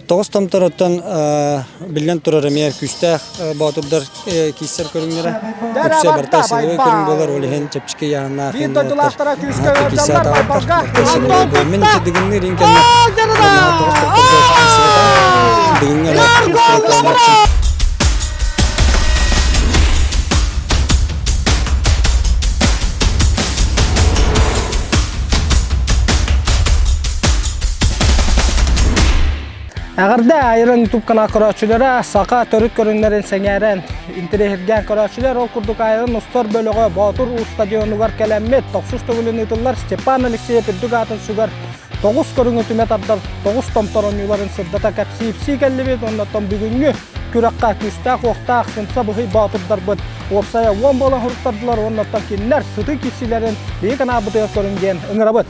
Тоҕус томтор оттон биллэн турар эмиэ күүстээх боотурдар киирсэр көрүҥнэрэ. Үксэ барыта силовой көрүҥ буолар, ол иһин чэпчэки ыйааһыннаах Биир дойдулаахтара күүскэ киирсэ ыалдьаллар атаҕаттар. Байбалга. Силовой Антон буолар. Мин тутта! ити Дыгынныыр иин кэннэ тоҕус томторго киирсибэтэ. Дыгыҥҥа эрэ киирсибэтэ. Эҕэрдэ Айрон YouTube канал көрөөччүлэрэ саха төрүт көрүҥнэрин сэҥээрэн, интэриэһиргээн көрөөччүлэр ол курдук Айрон устар бөлөҕө Боотур Уус стадионугар кэлэммит тохсус төгүлүн ыытыллар Степан Алексеев үрдүк аатын сүгэр тоҕус көрүҥү түмэ тардар тоҕус томтор оонньууларын сырдата кэпсии-ипсии кэллибит уонна бүгүҥҥү күрэххэ күүстээх-уохтаах сымса быһый боотурдарбыт уопсайа уон буолан хоруттардылар уонна кинилэр сытыы киирсиилэрин биһиги канаалбытыгар көрүҥ диэн ыҥырабыт.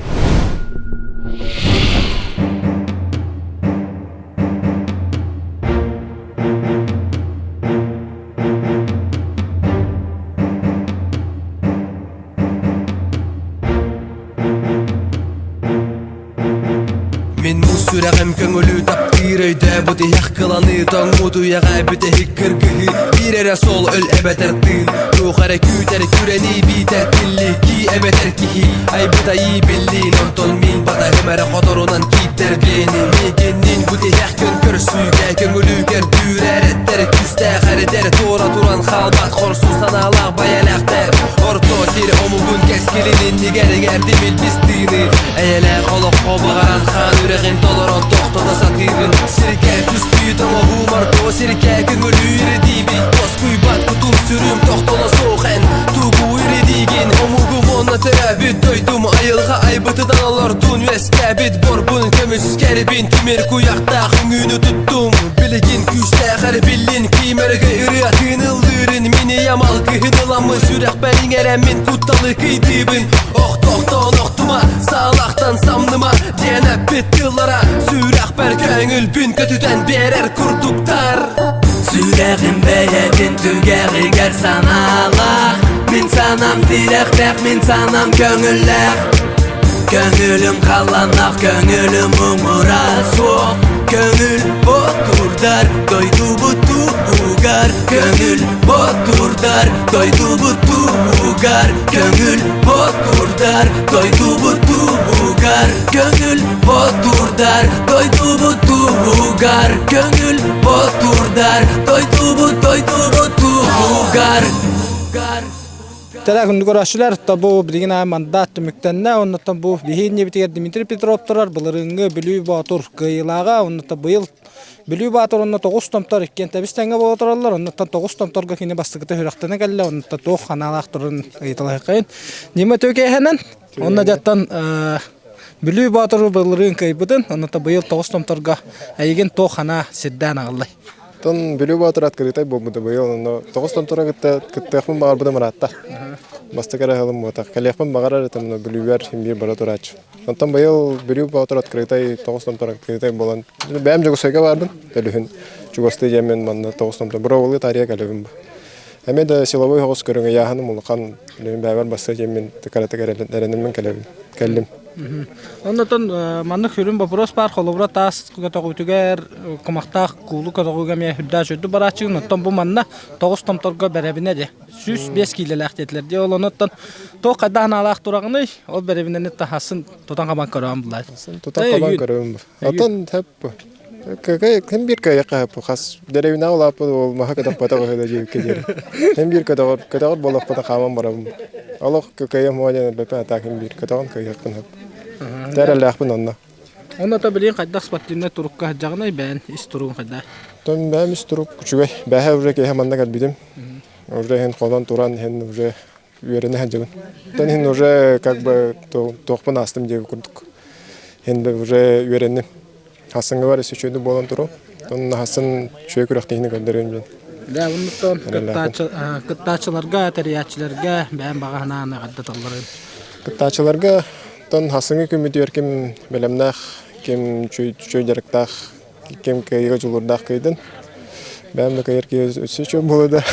Мин муус сүрэҕим көҥүлү таптыыр өйдөөбүт иһэх кыланыы тоҥмут үйэҕэ бүтэһик кыргыһыы биир эрэ суол өл эбэтэр тыын туох эрэ күүтэр күрэнии биитэр тиллии кии эбэтэр киһи айбыт айыы биллиин онтон мин батаһым эрэ хоторунан кииттэр биэни миигиннин бу тиһэх күн көрсүүгэ көҥүлү көрдүүр эрэттэр күүстээх эрэдэр туора туран хаалбат хорсун санаалаах байэлээхтэр орто сир омугун кэскилин иннигэр иҥэрдим илбис тыыны Эйэлээх олоххо баҕаран хаан үрэҕин толорон тохтото сатыыбын Сиргэ түспүт оҥоһуум орто сиргэ көҥүлүүр диибин Тоскуйбат кутум сүрүм тохтоло суох эн тугу ирдиигин Омугум уонна төрөөбүт дойдум айылҕа айбытынан олордун Үөскээбит борбун көмүскэрбин тимир куйахтаах үҥүүнү туттум Билигин күүстээх эрбиллин киим өрөгөй ырыа тыыныллыырын Мин ийэм алгыһын ыламмын сүрэхпэр иҥэрэммин кутталы кыйдыыбын Охтохтон охтума, саалахтан самныма диэн эппит тыллара Сүрэхпэр көҥүлбүн көтүтэн биэрэр курдуктар Сүрэҕим бэйэтин түгэҕигэр санаалаах Мин санам тирэхтээх, мин санам көҥүллээх Көҥүлүм халланнах, көҥүлүм муҥура суох Көҥүл ботурдар, дойдубут туһугар Көҥүл ботурдар, дойдубут туһугар Көҥүл ботурдар, дойдубут туһугар Көҥүл ботурдар, дойдубут туһугар Көҥүл ботурдар, дойдубут, дойдубут туһугар Тэра күндү көрөөччүлэр, бу билигин аайы мандат түмүктэннэ. Оннуттан бу биһи иннибитигэр Дмитрий Петров турар былырыыҥҥы Бүлүү Боотур кыайыылааҕа. Оннуттан быйыл Бүлүү Баатыр уонна тоҕус томтор иккиэн тэбис тэҥҥэ буола тураллар. Оннуттан тоҕус томторго кини бастакыта сүрэхтэнэ кэллэ. Оннуттан туох ханаалаах турарын ыйыталаһыаххайын. Дима Төкээһэнэн уонна дьаттан Бүлүү Боотуру былырыын кыайбытын, оннуттан быйыл тоҕус томторго эйигин туох ханаа сирдээн аҕаллай? Оттон Бүлүү Боотур открытай буолбута быйыл онно тоҕус томторо кытта кыттыахпын баҕарбытым ыраатта. Бастакы эрэ ыһылым буотах. Кэлиэхпин баҕарар этим, но Бүлүүбэр син биир бара турааччы. Онтон быйыл Бүлүү Боотур открытай, тоҕус томтор открытай буолан, бэйэм Дьокуускайга баарбын, төлүһүн чугастыы диэммин манна тоҕус томтор быраҕылыы таарыйа кэлэбин. Эмиэ да силовой соҕус көрүҥ ыйааһыным улахан, билигин бэйэбэр бассыа диэммин кыратык эрэнэммин кэлэбин, кэллим. Оннотон маннык сүрүн боппуруос баар, холобура таас көтөҕүүтүгэр кумахтаах куулу көтөҕүүгэ эмиэ үрдээх үрдүк барааччыгын, оттон бу манна тоҕус томторго бэрэбинэ дии. 105 киилэлээх диэтилэр дии. Ол онуттан туох хайдах анаалаах тураҕыный, ол бэрэбинэни таһасын тутан хабан көрөҕүн булай. Тутан хабан көрөбүн. Отон хэп ким биир кыайыахха хэп хас дэриэбинэҕэ улааппыт уол маһа көтөхпөтөх үһү да дьиэбиккэ диэри. Ким биир көтөҕөр көтөҕөр буоллахпына хааман барабын. Олох кыайыам уо диэн элбэппин атаа ким биир көтөҕөн кыайыахпын сөп. Тэрэллээхпин онно. Онно то билигин хайдах спортивнай турукка сылдьаҕыный бэйэн ис туругун хайдах? Тон бэйэм ис турук үчүгэй. Бэһэ уже киэһэ манна кэлбитим. Уже иһин холон туран иһин уже үөрэнэ сылдьабын. Оттон иһин уже как бы туохпун аастым диэби курдук. Иһин уже үөрэнним. Хассыҥҥа өссө үчүгэйдик буолан туруом. Онно хассын үчүгэй күрэхтэһиини көрдөрүөм диэн. Да, оннуттан кыттааччыларга, тэрийээччилэргэ бэйэм баҕа санааны эҕэрдэ тылларын. Кыттааччыларга тон хассыҥҥы күммүтүгэр ким бэлэмнээх, ким үчүгэй дьарыктаах Ким кыайыыга дьулуурдаах кыайдын. Бэйэм да кыайар киһи өссө үчүгэй буолуо да.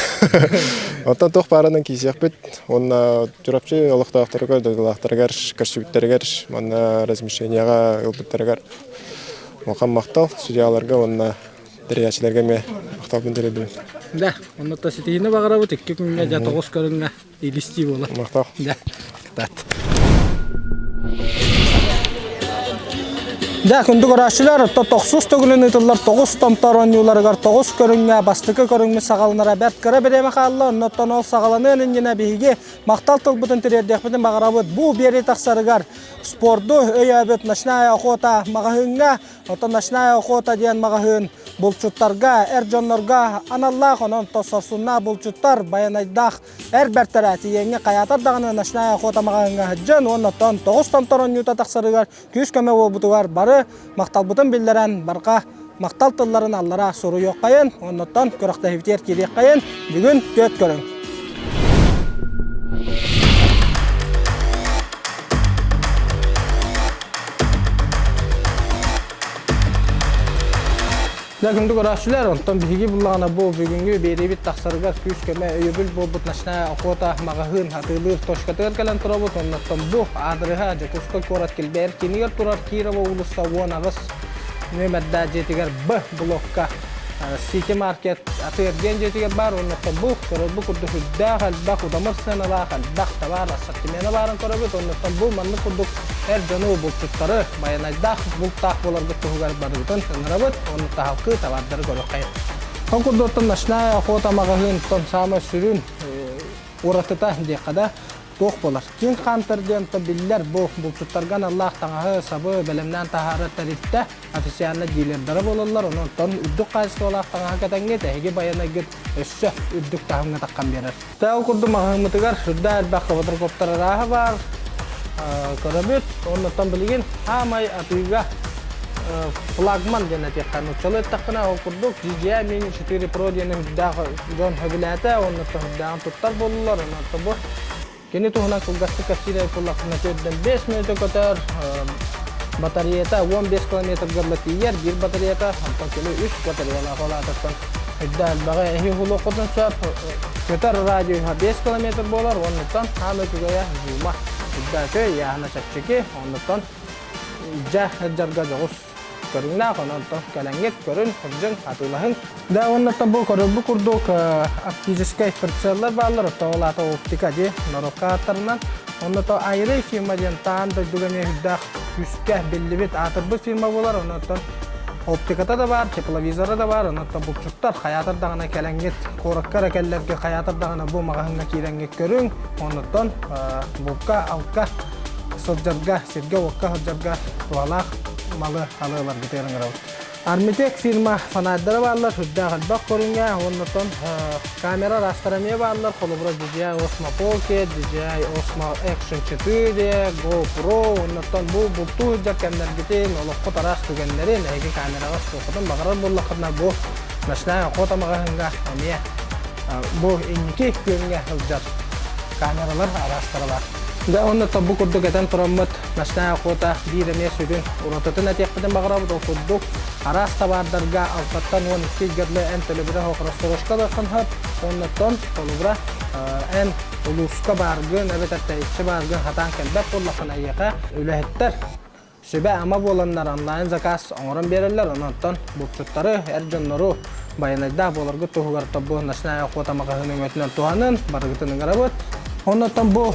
Оттон туох баарынан киисиэхпит уонна Чурапчы олохтоохторугар, дойдулаахтарыгар, көрсүбүттэригэр, манна размещениеҕа ылбыттарыгар. Улахан махтал судьяларга уонна тэрийээччилэргэ эмиэ махталбын тириэрдэбин. Да, онно ситиһиини баҕарабыт икки күҥҥэ дьэ тоҕус көрүҥҥэ илистии буолар. Махтал. Да, кытаат. Дьэ, күндү көрөөччүлэр, отто тохсус төгүлүн ыытыллар тоҕус томтор оонньууларыгар тоҕус көрүҥҥэ бастакы көрүҥмүт саҕаланара бэрт кыра бириэмэ хаалла. Оннуттан ол саҕаланыан иннинэ биһиги махтал тылбытын тириэрдиэхпитин баҕарабыт. Бу биэрии тахсарыгар спорду өйөөбүт Ночная охота маҕаһыыҥҥа, оттон Ночная охота диэн маҕаһыын булчуттарга, эр дьоннорго аналлаах, онон сорсуннаах булчуттар байанайдаах Эр бэртэрэ тиийэҥҥэ хайаатар даҕаны ночная охота маҕаһыыҥҥа сылдьан уонна оттон тоҕус томтор оонньуута тахсарыгар күүс-көмө буолбутугар бары махталбытын биллэрэн барҕа махтал тылларын аллара суруйуоххайын, оннуттан күрэхтэһиибитигэр киириэххэйин. Бүгүн түөрт көрүҥ. Дьэ, күндү көрөөччүлэр, онтон биһиги буллаҕына бу бүгүҥҥү биэриибит тахсарыгар күүс-көмө өйөбүл буолбут Ночная охота маҕаһыын атыылыыр точкатыгар кэлэн турабыт. Оннуттан бу аадырыһа Дьокуускай куорат килбэйэр киинигэр турар Кирова уулусса 18 нүөмэрдээх дьиэтигэр Б блокка Сити Маркет атыы-эргиэн дьиэтигэр баар. Оннуттан бу көрөрбүт курдук үрдээх элбэх удамыр сыаналаах элбэх табаар ассортимена баарын көрөбүт. Оннуттан бу маннык курдук эр дьону булчуттары байанайдаах бултаах буоларгыт туһугар барыгытын ыҥырабыт уонна таһалкы табаардары көрүөххэйин. Ол курдук Ночная охота маҕаһыынтан саамай сүрүн уратыта диэххэ да туох буолар. King Hunter диэн биллэр бу булчуттарга аналлаах таҥаһы, сабы бэлэмнээн таһаарар тэрилтэ официально дилердара буолаллар. Онон үрдүк хаачыстыбалаах таҥаһы кэтэҥҥит, эһиги байанайгыт өссө үрдүк таһымҥа таххан биэрэр. Тэ ол курдук маҕаһыыммытыгар сүрдээх элбэх квадрокоптер арааһа баар. Көрөбүт. Оннуттан билигин хаамай атыыга флагман диэн этиэххэ нууччалыы эттэххинэ ол курдук DJI Mini 4 Pro диэн үрдээх дьон сөбүлээтэ уонна үрдээҕин туттар буоллулар. Онон бу кини туһунан кылгастык кэпсиир буоллахпына 4-5 мүнүүтэ көтөр батареята 15 километрга тиийэр биир батареята онтон кини үс батареялаах ол аатыттан Үрдэ элбэҕи эһи уһулуоххутун сөп. Көтөр радиуһа 5 километр буолар, оннуттан хаан үчүгэйэ зума. Үрдэ үчүгэй, ыйааһына чэпчэки, оннуттан дьэ сылдьарга дьоҕус көрүҥнээх, онон кэлэҥҥит, көрүн, сылдьыҥ, атыылаһыҥ. Да, оннуттан бу көрөрбүт курдук оптическай прицеллар бааллар, оттон ол аата оптика дии, норуокка ааттарынан. Онно то Айрей фирма диэн таан дойдуга эмиэ үрдээх күүскэ биллибит аатырбыт фирма буолар, оннуттан Оптиката да баар, тепловизора да баар, онон булчуттар хайаатар даҕаны кэлэҥҥит, куоракка эрэ кэллэргэ хайаатар даҕаны бу маҕаһыыҥҥа киирэҥҥит көрүҥ, оннуттан булка-алка сылдьарга, сиргэ-уокка сылдьарга туһалаах малы алы ыларгытыгар ыҥырабыт. Армитек фирма фонарьдара бааллар, сүрдээх элбэх көрүҥҥэ, оннуттан камера араастара эмиэ бааллар, холобура DJI Osmo Pocket, DJI Osmo Action 4, GoPro, оннуттан бу бултуу сылдьар кэмнэргитин, олоххут араас түгэннэрин эһиги камераҕа устуоххутун баҕарар буоллаххытына бу Ночная охота маҕаһыыҥҥа эмиэ бу инники күөҥҥэ сылдьар камералар араастара баар. Дьэ уонна бу курдук этэн тураммыт Ночная охота биир эмиэ сүрүн уратытын этиэхпитин баҕарабыт. Ол курдук араас табаардарга алтаттан 12 ыйга эн төлөбүрэ суох рассрочка ылыаххын сөп. Оннуттан холобура эн улууска бааргын эбэтэр тэйиччи бааргын хатаан кэлбэт буоллаххына эйиэхэ үлэһиттэр сүбэ-ама буоланнар онлайн заказ оҥорон биэрэллэр. Онон булчуттары, эр дьоннору байанайдаах буоларгыт туһугар тобу Ночная охота маҕаһыын өҥөтүнэн туһанын, барыгытын ыҥырабыт. Оннуттан бу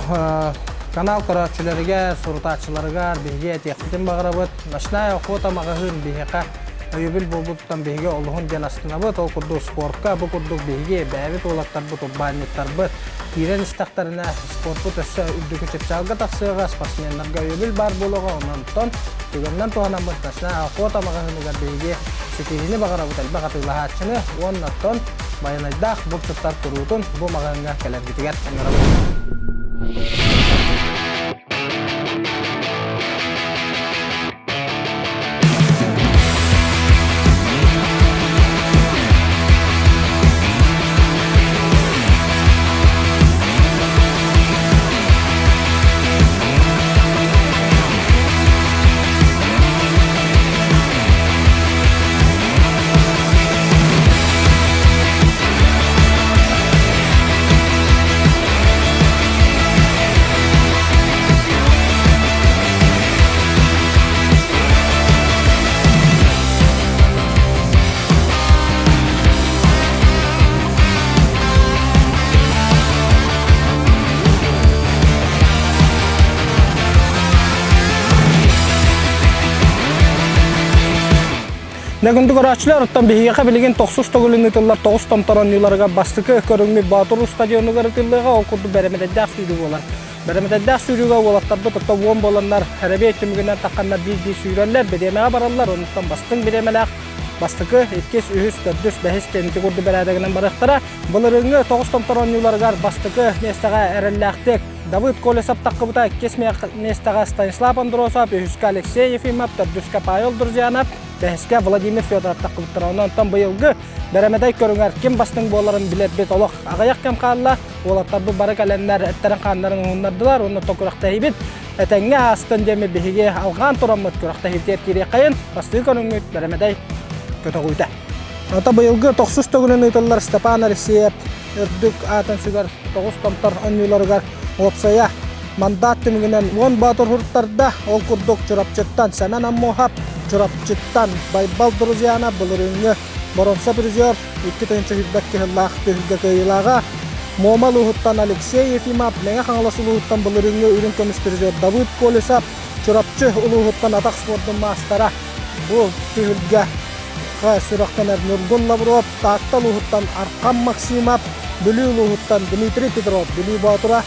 канал көрөөччүлэригэр, сурутааччыларыгар биһиги этиэхпитин баҕарабыт. Ночная охота маҕаһыын биһиэхэ өйөбүл буолбутуттан биһиги олуһун диэн астынабыт. Ол курдук спортка бу курдук биһиги бэйэбит уолаттарбыт, урбаанньыттарбыт киирэн истэхтэринэ спорпут өссө үрдүкү чыпчаалга тахсыаҕа, спортсменнарга өйөбүл баар буолуоҕа. Онон түгэнинэн туһанаммыт Ночная охота маҕаһыыныгар биһиги ситиһиини баҕарабыт элбэх атыылаһааччыны уонна оттон байанайдаах булчуттар куруутун бу маҕаһыыҥҥа кэлэргитигэр ыҥырабыт. Дэгүндү көрөөччүлэр, оттон биһиэхэ билигин тохсус төгүлүн ыытыллар тоҕус томтор оонньууларыгар бастакы көрүҥмүт Боотур стадионугар ыытыллыаҕа, ол курдук бэрэмэдэйдээх сүүрүү буолар. Бэрэмэдэйдээх сүүрүүгэ уолаттарбыт оттон уон буоланнар эрэбиэй түмүгүнэн тахханнар биир-биир сүүрэллэр, бириэмэҕэ бараллар, онуттан бастыҥ бириэмэлээх бастакы, иккис, үһүс, төрдүс, бэһис диэн ити курдук бэрээдэгинэн барыахтара. Былырыыҥҥы тоҕус томтор оонньууларыгар бастакы миэстэҕэ эрэллээхтик Давыд Колесов таххыбыта, иккис миэстэҕэ Станислав Андросов, үһүскэ Алексей Ефимов, төрдүскэ Павел Друзьянов, бэһискэ Владимир Федоров таххыбыттара. Онон онтон быйылгы бэрэмэдэй көрүҥэр ким бастыҥ буоларын билэрбит олох аҕыйах кэм хаалла. Уолаттарбыт бары кэлэннэр эттэрин-хааннарын уһуннардылар уонна то күрэхтэһиибит этэҥҥэ аастын диэми биһиги алҕаан тураммыт күрэхтэһиибитигэр киириэххэйин бастыы көрүҥмүт бэрэмэдэй көтөҕүүтэ. Ата быйылгы тохсус төгүлүн ыытыллар Степан Алексеев үрдүк аатын сүгэр тоҕус томтор оонньууларыгар уопсайа мандат түмүгүнэн уон боотур уһуруттарда. Ол курдук Чурапчыттан Сэмэн Аммуохап, Чурапчыттан Байбал Друзьяна былырыыҥҥы боруонса призер, 2022 кыһыллаах түһүлгэ кыайыылааҕа, Муома улууһуттан Алексей Ефимов, Мэҥэ Хаҥалас улууһуттан былырыыҥҥы үрүҥ көмүс призер Давыд Колесов, Чурапчы улууһуттан атах спордун маастара бу түһүлгэ сүрэхтэнэр Ньургун Лавров, Таатта улууһуттан Архан Максимов, Бүлүү улууһуттан Дмитрий Петров, Бүлүү Боотура,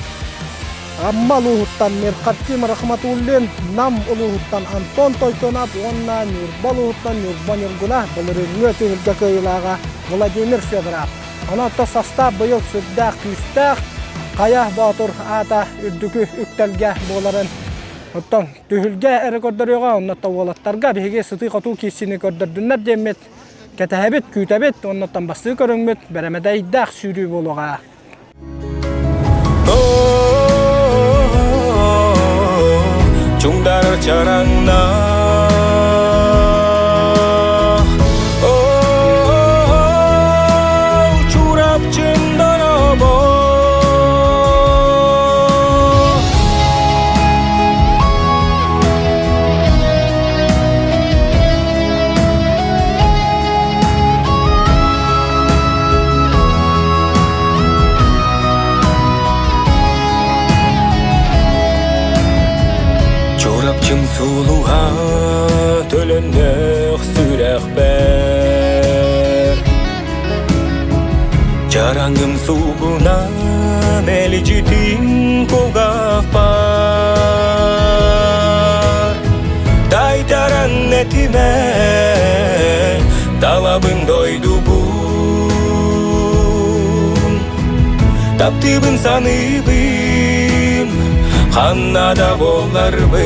Амма улууһуттан Мирхаттим Рахматуллин, Нам улууһуттан Антон Тойтонов уонна Ньурба улууһуттан Ньурба Ньургуна былырыыҥҥы түһүлгэ кыайыылааҕа Владимир Федоров. Онон састаап быйыл сүрдээх күүстээх, Хайа Боотур аата үрдүкү үктэлгэ буоларын оттон түһүлгэ эрэ көрдөрүөҕэ, оннуттан уолаттарга биһиги сытыы-хотуу киирсиини көрдөрдүннэр диэммит кэтэһэбит, күүтэбит, оннуттан бастыы көрүҥмүт бэрэмэдэйдээх сүүрүү буолуоҕа. Чуҥдарар чараҥнаах Чурапчым дорообо. Чурапчым сулуһа төлөннөх сүрэхпэр Чараҥым суугуна мэлдьитин кулгаахпар Тайтаран этимэ талабын дойдубун Таптыыбын саныыбын ханна да буолларбын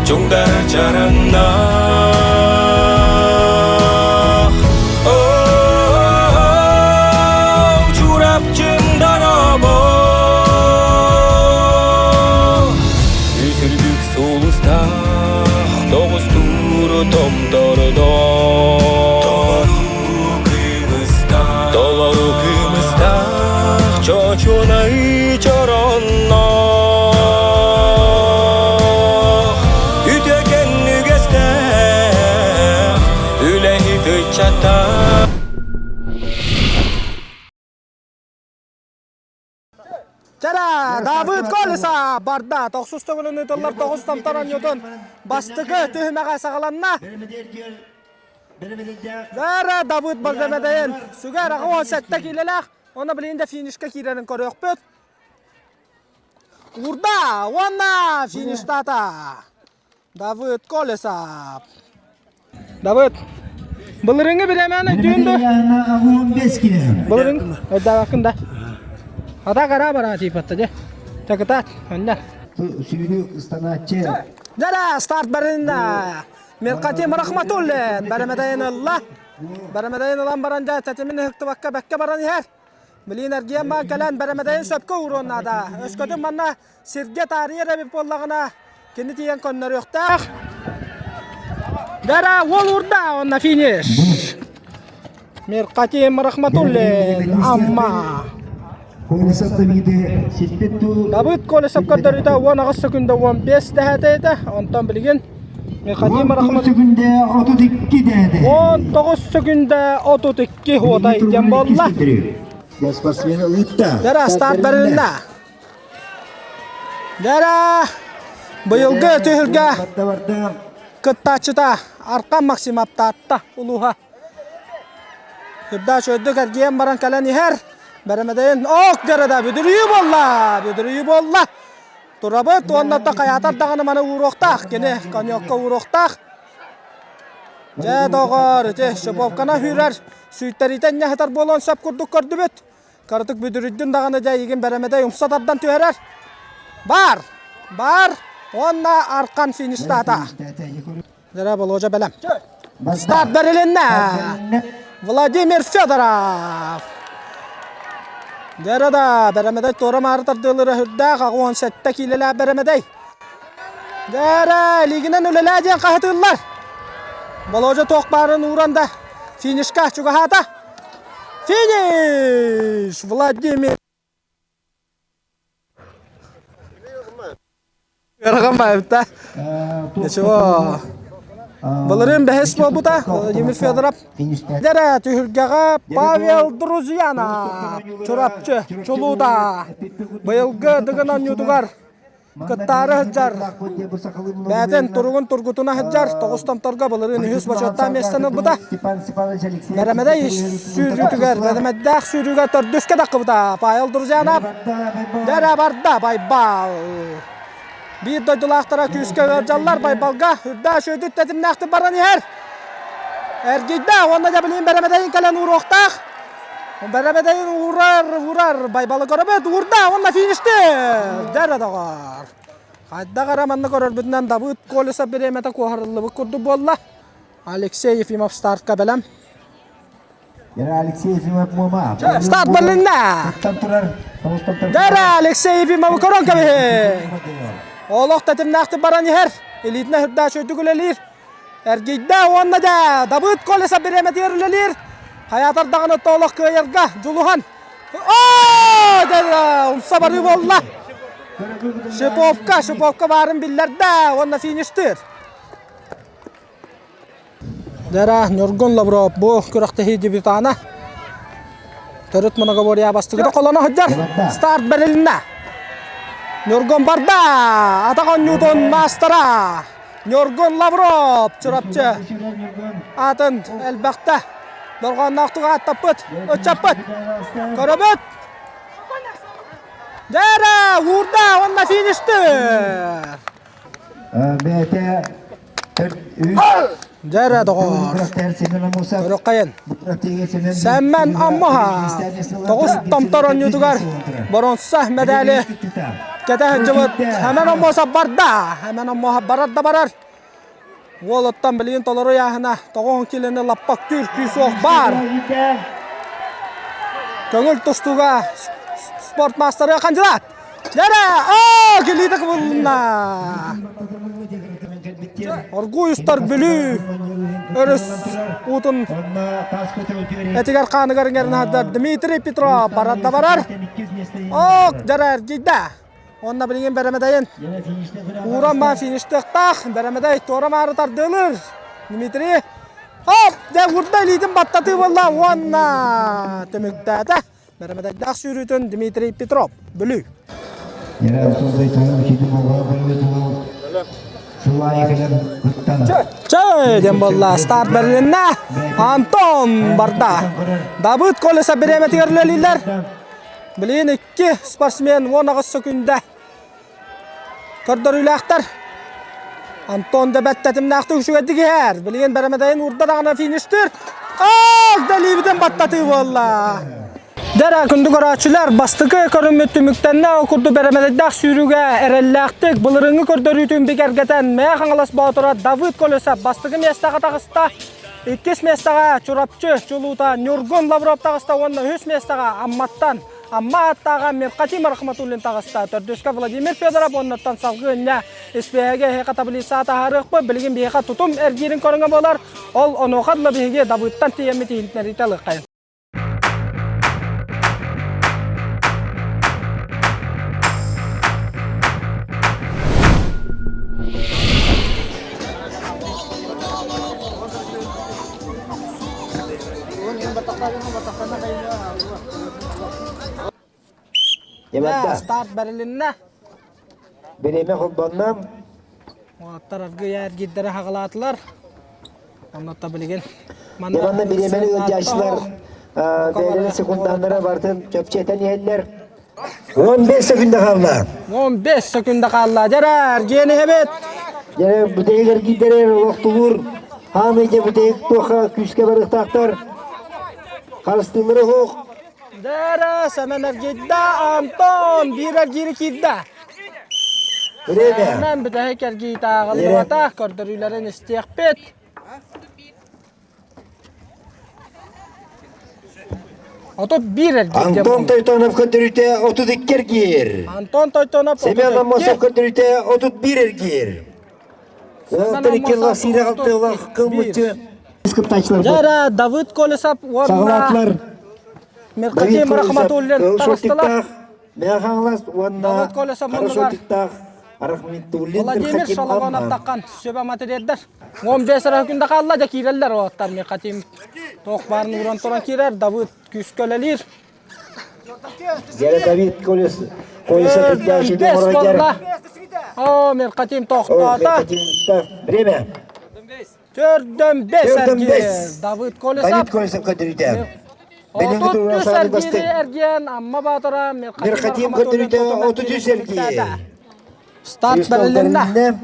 Чуҥдар чараҥнаах Чурапчым дорообо Үтүрдүк сулустаах тоҕустуур томтордор Толору кымыстаах чочунай чоронноох Үтөкэн үгэстээх үлэһит ыччаттаах Чара, Давыд Колеса барда. Тохсус төгүлүн ыытыллар тоҕус томтор оонньуутун бастакы түһүмэҕэ саҕаланна. Дара Давыд Бардамедайын сүгэр 87 киилэлээх. Онно билигин да финишка киирэрин көрүөхпүт. Уурда уонна фиништаата. Давыд Колесов. Давыд, былырыҥҥы бириэмэни түүн ду? Былырыҥ өйдөөбөккүн да. Ата кара бара тииппэтте де. Чакытаат, өннер. Сүүрүү ыстанааччы. Дара старт барында. Меркатим Рахматуллин бәрэмэдэйин ылла. Бәрэмэдэйин ылан баран дьэ тэтимин ыһыктыбакка бэккэ баран иһэр. Билин эргиэн баан кэлэн бәрэмэдэйин сөпкө ууруон наада. Өскөтүн манна Сиргэ таарыйар эбит буоллаҕына, кини тиийэн көннөрүөхтээх. Дара уол уурда уонна финиш. Миркатим Рахматуллин Амма. Давыд Колесов көрдөрүүтэ 18 секунда 15 дэһээтэ онтон билигин Миркатим Рахматуллин 19 секунда 32 хуотай диэн буолла. Дара старт барылынна. Дара! Быйылгы түһүлгэ кыттааччыта Аркан Максимов Таатта улууһа. Үрдээч үрдүк эргийэн баран кэлэн иһэр. Бэрэмэдэйин ок дьарада бүдүрүйүү буолла! Бүдүрүйүү буолла! Турабыт уонна да хайаатар даҕаны маны ууруохтаах. Кини коньякка ууруохтаах. Дьэ, доҕоор, ити Шиповканы үүрэр сүүйтэриитэ инньэ сытар буолуон сөп курдук көрдүбүт. Кыратык бүдүрүйдүн даҕаны дьэ эйигин бэрэмэдэй умса тардан түһэрэр. Бар! Бар! Уонна Архан фиништаата. Дьэ, Болуодьа бэлэм. Старт бэрилиннэ! Владимир Федоров! Дьэ да, бэрэмэдэй туора-маары тардыалыыра сүрдээх, 87 киилэлээх бэрэмэдэй. Дээрэ, илиигинэн үлэлээ диэн хаһытыыллар. Болуодьа туох баарын ууран да финишка чугаһаата. Финиш! Владимир Ыарахан баайбыта. Ничего. Былырыын бэһис буолбута Владимир Федоров. Дэрэ түһүлгэҕэ Павел Друзьянов Чурапчы чулуута. Быйылгы Дыгын оонньуутугар кыттаары сылдьар. Бэйэтин туругун тургутуна сылдьар. Тоҕус томторго былырыын үһүс бочуоттаах миэстэни ылбыта. Бэрэмэдэй сүүрүүтүгэр, бэрэмэдээх сүүрүүгэ төрдүскэ таххыбыта. Павел Друзьянов дэрэ барда Байбал. Биир дойдулаахтара күүскэ ыалдьаллар Байбалга үрдээх үчүгэйдик тэтимнээхтик баран иһэр. Эргийдэ уонна дьэ билигин бэрэмэдэйин кэлэн ууруохтаах. Бэрэмэдэйин уурар, уурар Байбалы көрөбүт, уурда уонна фиништир. Дьэ доҕор. Хайдах эрэ манна көрөрбүтүнэн Давыд Колесов бириэмэтэ куоһарыллыбыт курдук буолла. Алексей Ефимов стартка бэлэм. Алексей Ефимов Муома. Старт бэрилиннэ. Дара Алексей Ефимовы көрөн кэбиһиҥ. Олох тэтимнээхтик баран иһэр. Илиитинэ сүрдээх үчүгүйдүк үлэлиир. Эргийдэ уонна да Давыд Колесов бириэмэтигэр үлэлиир. Хайаатар даҕаны олох кыайарга дьулуһан. Оо! Дара умса барыы буолла. Шиповка, Шиповка баарын биллэрдэ уонна фиништыыр. Дара Ньургун Лавров бу күрэхтэһии дебютана. Төрүт многоборье бастыгыта холоно сылдьар. Старт бэрилиннэ. Ньургун барда. Атах оонньуутун маастара. Ньургун Лавров Чурапчы атын элбэхтэ. Дорҕоонноохтук ааттаппыт, ыччаппыт. Көрөбүт. Дара уурда уонна фиништыр. Бэйэтэ Дьэ эрэ, доҕоор. Көрүөххэйин. Сэммэн Аммаха тоҕус томтор оонньуутугар боруонса мэдээли кэтэ сылдьыбыт Сэмэн Оммосов барда. Сэмэн Оммосов барар да барар. Уол оттон билигин толору ыйааһына 90 киилэни лаппа үктүүр күүс-уох баар. Көҥүл тустууга спорт маастара хандьыдаат. Дэрэ! Оо, килиитэ кыбылынна! Оргууй устар Бүлүү өрүс уутун этигэр хааныгар иҥэрин Дмитрий Петров барар да барар. Ок, дьара эргийдэ. Уонна билигин бэрэмэдэйин ууран баан фиништыахтаах. Бэрэмэдэй туора-маары тардыалыыр. Дмитрий Оп! Дьэ, уурда илиитин баттатыы буолла уонна түмүктээтэ. Бэрэмэдэйдээх сүүрүүтүн Дмитрий Петров, Бүлүү. Чэй диэн буолла. Старт бэрилиннэ. Антон барда. Давыд Колеса бириэмэтигэр үлэлииллэр. Билигин икки спортсмен 18 сөкүндэ көрдөрүүлээхтэр. Антон да бэрт тэтимнээхтик үчүгэйдик иһэр. Билигин бэрэмэдэйин уурда даҕаны фиништыыр. Ах, дэлиибитин баттатыы буолла. Дэрэ, күндү көрөөччүлэр, бастакы көрүммүт түмүктэннэ. Ол курдук бэрэмэдэйдээх сүүрүүгэ эрэллээхтик былырыыҥҥы көрдөрүүтүн бигэргэтэн Мэйэ Хаҥалас Боотура Давыд Колесов бастакы миэстэҕэ таҕыста. Иккис миэстэҕэ Чурапчы чулуута Ньургун Лавров таҕыста уонна үһүс миэстэҕэ Амматтан Амма ааттааҕа Мирхатим Рахматуллин таҕыста. Төрдүскэ Владимир Федоров уоннаттан салгыы инньэ испиэһэгэ эһиэхэ таблица таһаарыахпыт. Билигин биһиэхэ тутум эргиирин көрүҥэ буолар. Ол онуоха дылы биһиги Давыдтан тиийэммит иһитиннэриитэ ылыаххайын. Старт бэрилиннэ. Бириэмэ холбонно. Уолаттар аргыый эргиирдэрэ хаҕалаатылар. Онно билигин Манна бириэмэни ыалдьааччылар бэйэлэрин секунданнара барытын чопчу этэн иһэллэр. 15 секунда хаалла. 15 секунда хаалла. Дьара, эргиэн иһэбит. Дьэ, бүтэһик эргиирдэрэ олохтулуур. Хаамый дьэ бүтэһик туохха күүскэ барыахтаахтар. Харыстыыллара суох. Дьара, Сэмэн эргийдэ, Антон биир эргиири киирдэ. Время. Сэмэн бүтэһик эргиитэ ааҕыллыбата, көрдөрүүлэрин истиэхпит. 31 эргиир. Антон Тойтонов көрдөрүүтэ 32 эргиир. Антон Тойтонов Семен Аммосов көрдөрүүтэ 31 эргиир. Уолаттар икки сиирэ халтыылах кылмыччы кыттааччылар Дьара Давыд Колесов уонна Мирхатим Рахматуллин таҕыстылар. Мэҥэ Хаҥалас уонна Хорошотиктаах Рахматуллин Владимир Шологонов таххан сүбэ материалдар. 15 эрэ күндэ хаалла дьэ киирэллэр уолаттар Мирхатим туох баарын ууран туран киирэр Давыд күүскэ үлэлиир. Дьэ Давид Колес Колесов үрдээччи оҥорор. О, Мирхатим тохтоото. Время. Төрдөн бес эргиир. Давыд Колесов. Давид Колесов көрдөрүүтэ. 33 эргиири эргиэн Амма Баатыра Мирхатим көрдөрүүтэ 33 эргиир. Старт бэрилиннэ.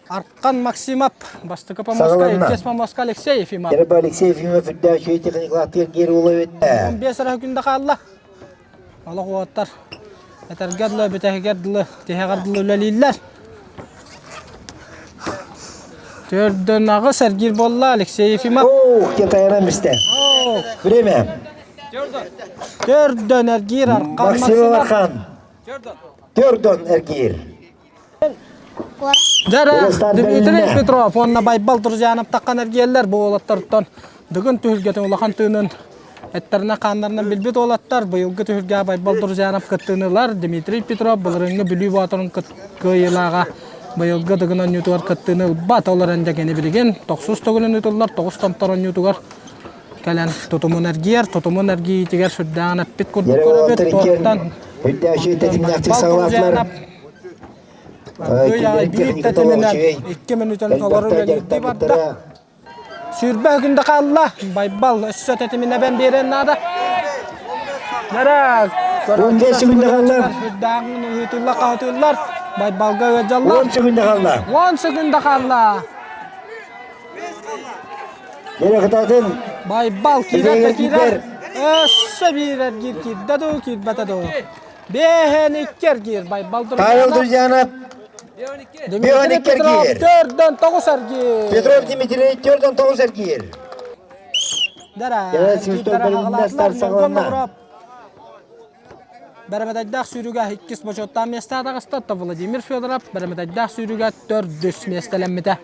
Аркан Максимов бастакы помоска, иккис помоска Алексей Ефимов. Ерба Алексей Ефимов үрдээччи техникалаахтыгар гиэр уола өттэ. 15 эрэ күндэ хаалла. Олох уоттар этэргэ дылы, бүтэһигэр дылы, тиһэҕэр дылы үлэлииллэр. Төрдөн аҕыс эргиир буолла Алексей Ефимов. Ох, диэн тайанан бистэ. Время. Төрдөн эргиир Архан Максимов Архан. Төрдөн эргиир. Дьэ Дмитрий Петров уонна Байбал Друзьянов таххан эргиэллэр бу уолаттартан Дыгын түһүлгэтин улахан тыынын эттэринэн-хааннарынан билбит уолаттар быйылгы түһүлгэҕэ Байбал Друзьянов кыттыыны ылар. Дмитрий Петров былырыыҥҥы Бүлүү Боотурун кыайыылааҕа быйылгы Дыгын оонньуутугар кыттыыны ылбат. Ол эрэн дьэ кини билигин тохсус төгүлүн ыытыллар тоҕус томтор оонньуутугар кэлэн тутумун эргийэр. Тутумун эргийиитигэр сүрдээҕин эппит курдук көрөбүт. Туохтан Байбал Друзьянов Биир тэтиминэн 2 мүнүүтэн толору үлэлиирдии барда. Сүүрбэ күндэ хаалла. Байбал өссө тэтимин эбэн биэрэн наада. Нара 15 секунда хаалла. Үрдээҕин ыытылла хаһытыллар. Байбалга ыалдьаллар. 10 секунда хаалла. 10 секунда хаалла. Нere кытаатын. Байбал киирэр да киирэр. Өссө биир эргиир киирдэ дуу, киирбэтэ дуу. Биэһэн икки эргиир Байбал Павел Друзьянов Дмитрий Петров төрдөн тоҕус эргиир. Петров Дмитрий төрдөн тоҕус эргиир. Дара Бэрэмэдэйдээх сүүрүгэ иккис бочуоттаах миэстэҕэ таҕыста. Владимир Федоров бэрэмэдэйдээх сүүрүгэ төрдүс миэстэлэммитэ.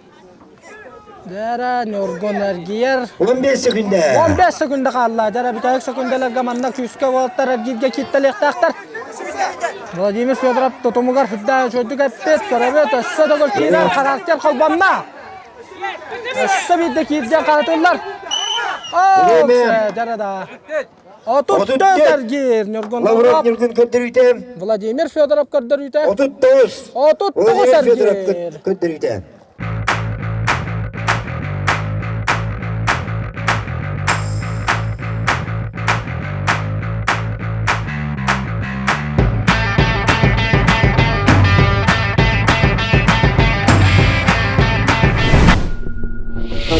Дьэрэ, Ньургун эргийэр. 15 секунда. 15 секунда хаалла. Дьэрэ, бүтэһик секундаларга манна күүскэ уолаттар эргииргэ кииттэлиэхтээхтэр. Владимир Федоров тутумугар сүрдээх үчүгэйдик эппит. Көрөбүт, өссө төгүл киирэр, характер холбонно. Өссө биирдэ киирдиэн харатыллар. Оо, дьэрэ да. 34 эргиир Ньургун Лавров Ньургун көрдөрүүтэ. Владимир Федоров көрдөрүүтэ. 39. 39 эргиир. Көрдөрүүтэ.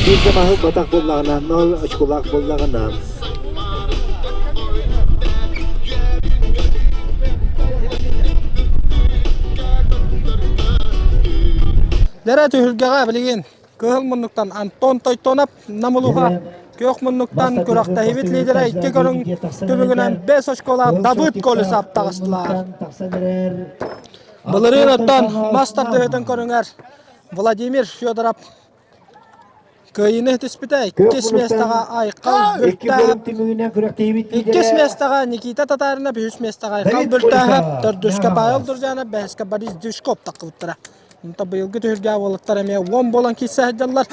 Биир да маһы батах буоллаҕына, нол очколаах буоллаҕына, Дэрэ түһүлгэҕэ билигин кыһыл муннуктан Антон Тойтонов Нам улууһа күөх муннуктан күрэхтэһиибит лидерэ икки көрүҥ түмүгүнэн 5 очколаах Давыд Колесов таҕыстылар. Былырыын оттон мас тардыһыытын көрүҥэр Владимир Федоров Кыайыыны түспүтэ иккис миэстэҕэ Айхал Бүлтээһэп, иккис миэстэҕэ Никита Татаринов, үһүс миэстэҕэ Айхал Бүлтээһэп, төрдүскэ Павел Друзьянов, бэһискэ Борис Дюшков таххыбыттара. Онтон быйылгы түһүлгэ уолаттар эмиэ уон буолан киирсэ сылдьаллар.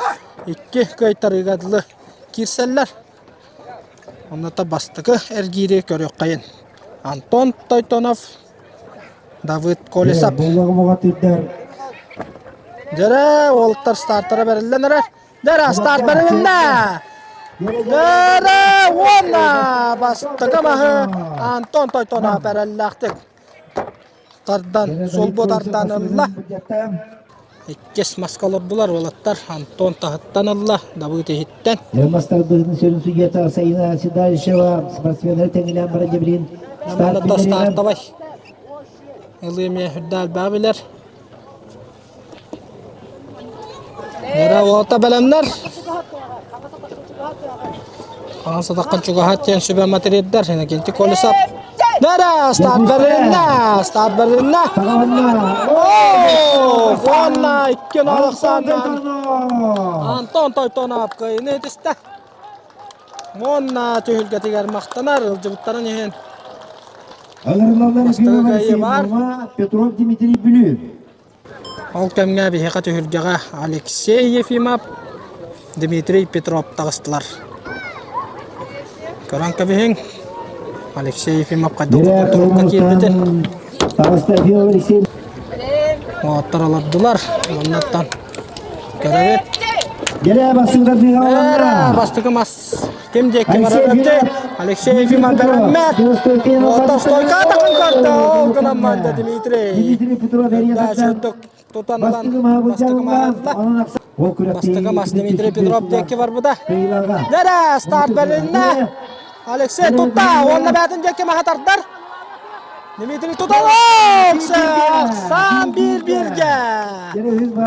Икки кыайтарыыга дылы киирсэллэр. Онно бастакы эргиири көрүөххэйин. Антон Тойтонов. Давыд Колесов. Дьэрэ, уолаттар стартара бэриллэн эрэр. Дьэрэ, старт бэрилиннэ! Дьэрэ, уонна бастакы маһы Антон Тойтонов эрэллээхтик тардан, сулбу тардан ылла. Иккис маска олордулар уолаттар. Антон таһыттан ылла, Давыд иһиттэн. Мастарбыһын сүрүн судьуйата Саина Седалищева спортсменнары тэҥилээн баран дьэбилин старт стартовай. Ылыы эмиэ үрдэ элбэҕи билэр. Нера уолта бэлэмнэр. Хаан сатаххан чугаһат диэн сүбэ материалдар. Иннокентий Колесов. Нера старт бэрилиннэ! Старт бэрилиннэ! О, уонна икки Александр Антон Тойтонов кыайыыны итистэ. Уонна түһүлгэтигэр махтанар ылдьыбыттарын иһин. Бастакы кыайыы баар. Петров Дмитрий Бүлүү. Ол кэмҥэ биһиэхэ түһүлгэҕэ Алексей Ефимов, Дмитрий Петров таҕыстылар. Көрөн кэбиһиҥ, Алексей Ефимов хайдах турукка киирбитин. Уолаттар олордулар, оннуттан көрөбүт. Бастакы мас Ким диэки барар Алексей Ефимов бэрэммэт. Уота стойка атаҕын көрдө. Ол гынан барда Дмитрий. Дмитрий Петров тутан ылан бастакы маһылла. Бастакы мас Дмитрий Петров диэки барбыта. Дэрэ старт бэрилиннэ. Алексей тутта. Уонна бээтин диэки маһа тардар. Дмитрий Туталов! Сам биир-бииргэ.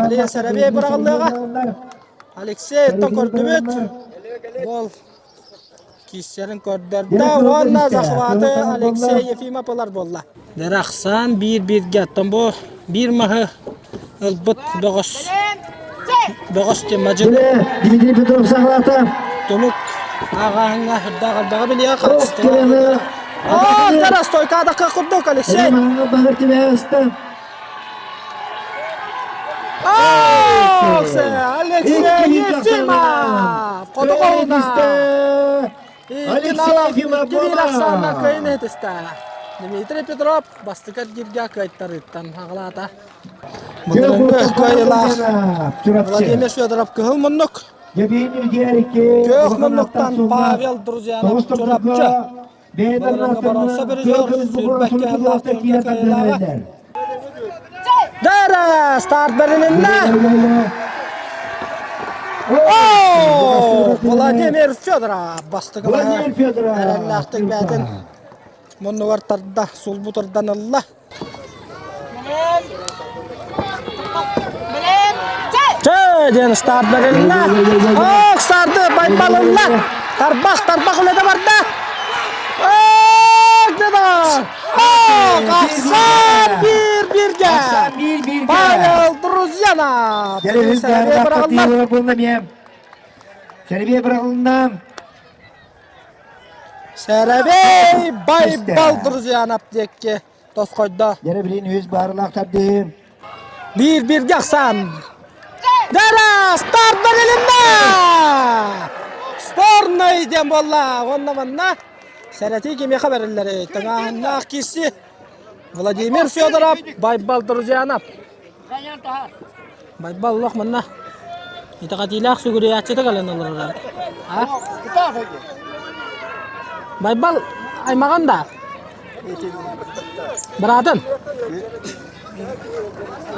Алия Сарабей быраҕыллыаҕа. Алексей оттон көрдүбүт. Гол киссерин көрдөрдө уонна захваты Алексей Ефимов ылар буолла. Дэрахсан биир-бииргэ оттон бу биир маһы ылбыт бөҕөс бөҕөс Тимадьын Дмитрий Петров саҕалаата. Түмүк ааҕааһыҥҥа үрдээх элбэҕи билиэ хаачыстыба. Оо, Тарас стойкаадакка курдук Алексей. Алексей Ефимов! Хоту Алексей Ефимов Дмитрий Петров бастакы эргииргэ кыайтарыыттан аҕалаата. Кыайыылаах Владимир Федоров кыһыл муннук. Күөх муннуктан Павел Друзьянов Чурапчы. Дара старт бэрилиннэ. О, Владимир Федоров бастакы Владимир Федоров эрэллээхтик бээтин муннугар тарда, сулбу тардан ылла. Чэ, диэн старт бэрилиннэ. Ох, старды байбалылла. Тарбах, тарбах үлэтэ барда. Ох, дедо. Ох, Ахсан биир бирге. Павел Друзьянов. Сэрбиэ быраҕылынна. Сэрэбэй Байбал Друзьянов диэкки тосхойдо. Дьэрэ билин үс баарылаах тардыы. Биир бирге ахсаан. Дара старт бэрилиннэ! Спорный диэн буолла. Онно манна сэрэтии кимиэхэ бэриллэрий? Тыҥааһыннаах киси Владимир Федоров, Байбал Друзьянов. Байбал олох манна итэҕэтиилээх сүгүрүйээччитэ кэлэн олорор. А? Байбал аймаҕын да? Быраатын?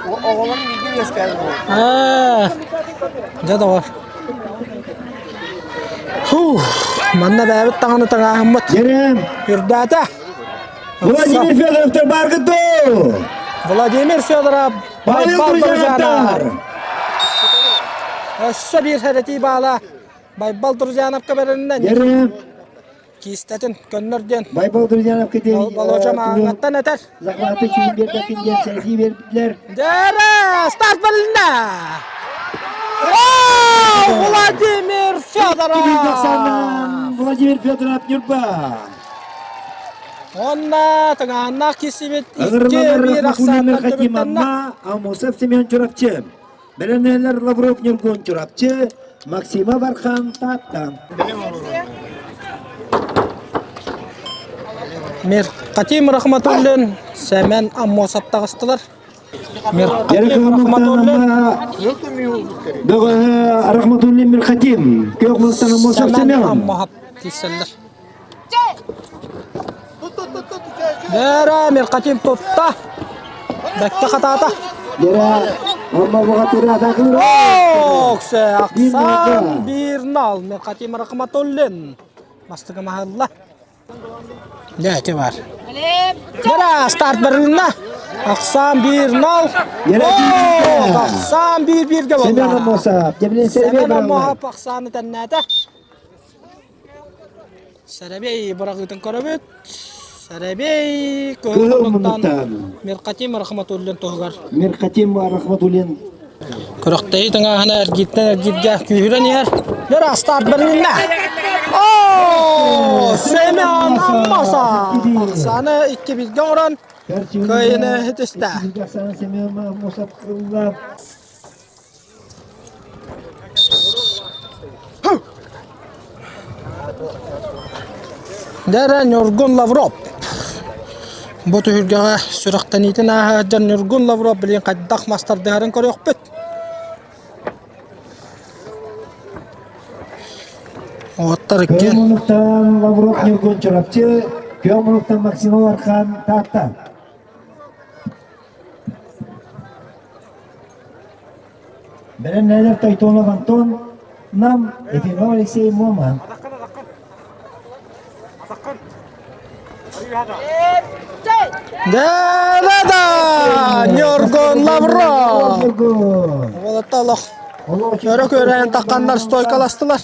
Оҕолорум бииргэ үөскээбит Аа, дьэ доҕор. Фух, манна бэйэбит таҥаны таҥааһыммыт Дьэрээм, үрдээтэ. Владимир Федоровтар бааргыт дуу? Владимир Федоров, Павел Байбал Друзьяновтар! Друзьянов. Өссө биир сэрэтии баала Байбал Друзьяновка бэрилиннэ. Дьэрээм, Киистэтин көннөр диэн Байбал Друзьяновка диэн Болуоча мааҥҥаттан этэр. захваты киин биэрбэккин диэн сэрэтии биэрбитлэр. Дьэрэ, старт бэрилиннэ! Владимир Федоров! Владимир Федоров Ньурба! Онна тыҥааннаах киирсибит икки биир ахсааннар түмүктэннэ. Амусов Семен Чурапчы, Бэлэмнээлэр Лавров Ньургун Чурапчы, Максима Бархан Таатта. Миркатим Рахматуллин, Сэмэн Аммосов таҕыстылар. Миркатим Рахматуллин. Бөҕөһө Рахматуллин Мирхатим, Күөх Мылтан Аммосов Сэмэн Семен. Аммосов киирсэллэр. Бэрэ Миркатим тутта. Бэккэ хатаата. Дера Амма Богатыры атакылыр. Оксе Аксан Бирнал Миркатим Рахматуллин. Бастыгы маһылла. Дьэ, ити бар. Дера старт барылына. Ахсан 1-0. О, Ахсан 1-1-ге болла. Семен Аммосов, Демлен Сербей Семен Аммосов Ахсаны тэннээтэ. Сэрэбиэй быраҕыытын көрөбүт. Сэрэбиэй Кыһыл кыһыл муннуктан. Миркатим Рахматуллин туһугар. Миркатим Рахматуллин Күрэхтэһии тыҥааһына эргииртэн эргииргэ күүһүрэн иһэр. Дьэ, старт бэрилиннэ. О, Семен Аммосов! Ахсааны 2-1-гэ оҥорон кыайыыны ситистэ. Семен Аммосов ылла. Дьэ, Ньургун Лавров. Бу түһүлгэҕэ сүрэхтэниитин ааһа сылдьар Ньургун Лавров билигин хайдах мастардыһарын көрүөхпүт. Уоттар иккиэн. Күөх муннуктан Лавров Ньургун Чурапчы, күөх муннуктан Максимов Архан Таатта. Бэлэмнээлэр Тойтонов Антон, Нам, Ефимов Алексей Муома. Да-да-да! Ньургун Лавров! Уолаттар олох өрө күөрэйэн тахханнар стойкаластылар.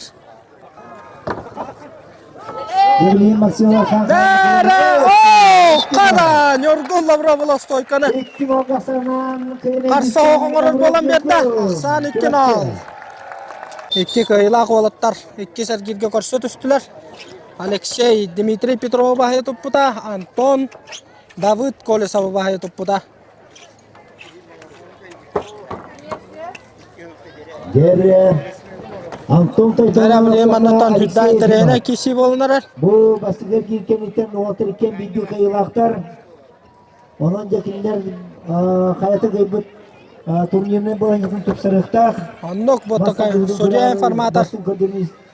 Хара Ньургун Лавров стойканы харса оҥорор буолан биэрдэ. Ахсаан 2-0. Икки кыайыылаах уолаттар иккис эргииргэ көрсө түстүлэр. Алексей Дмитрий Петров баһыйа туппута, Антон Давыд Колесов баһыйа туппута. Антон Бэрэмлиэ маннатан үрдээн интэриэһинэй киирсии буолан эрэр. Бу бастакы киир кэнниттэн уолаттар иккиэн биирдии кыайыылаахтар. Онон дьэ кинилэр хайата кыайбыт турнирнай балаһыанньатын тупсарыахтаах. Оннук бу такой судья информатор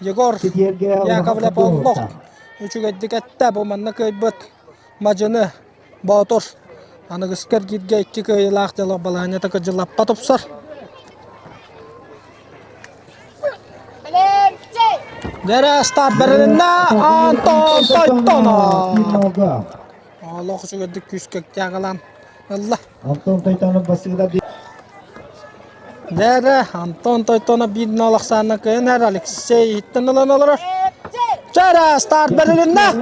Егор Яковлев олох үчүгэйдик эттэ бу манна кыайбыт мадьыны Боотур аныгыскы эргииргэ икки кыайыылаах дьоллоох балаһыанньата кыдьыллаппа тупсар. Дьэрэ старт бэрилиннэ Антон Тойтонов. Олох үчүгэйдик күүскэ тягалаан ылла. Антон Тойтонов бастыгыда Дьэрэ Антон Тойтонов биир нол ахсаанна кыайан Алексей иһиттэн ылан олорор. Чара старт бэрилиннэ.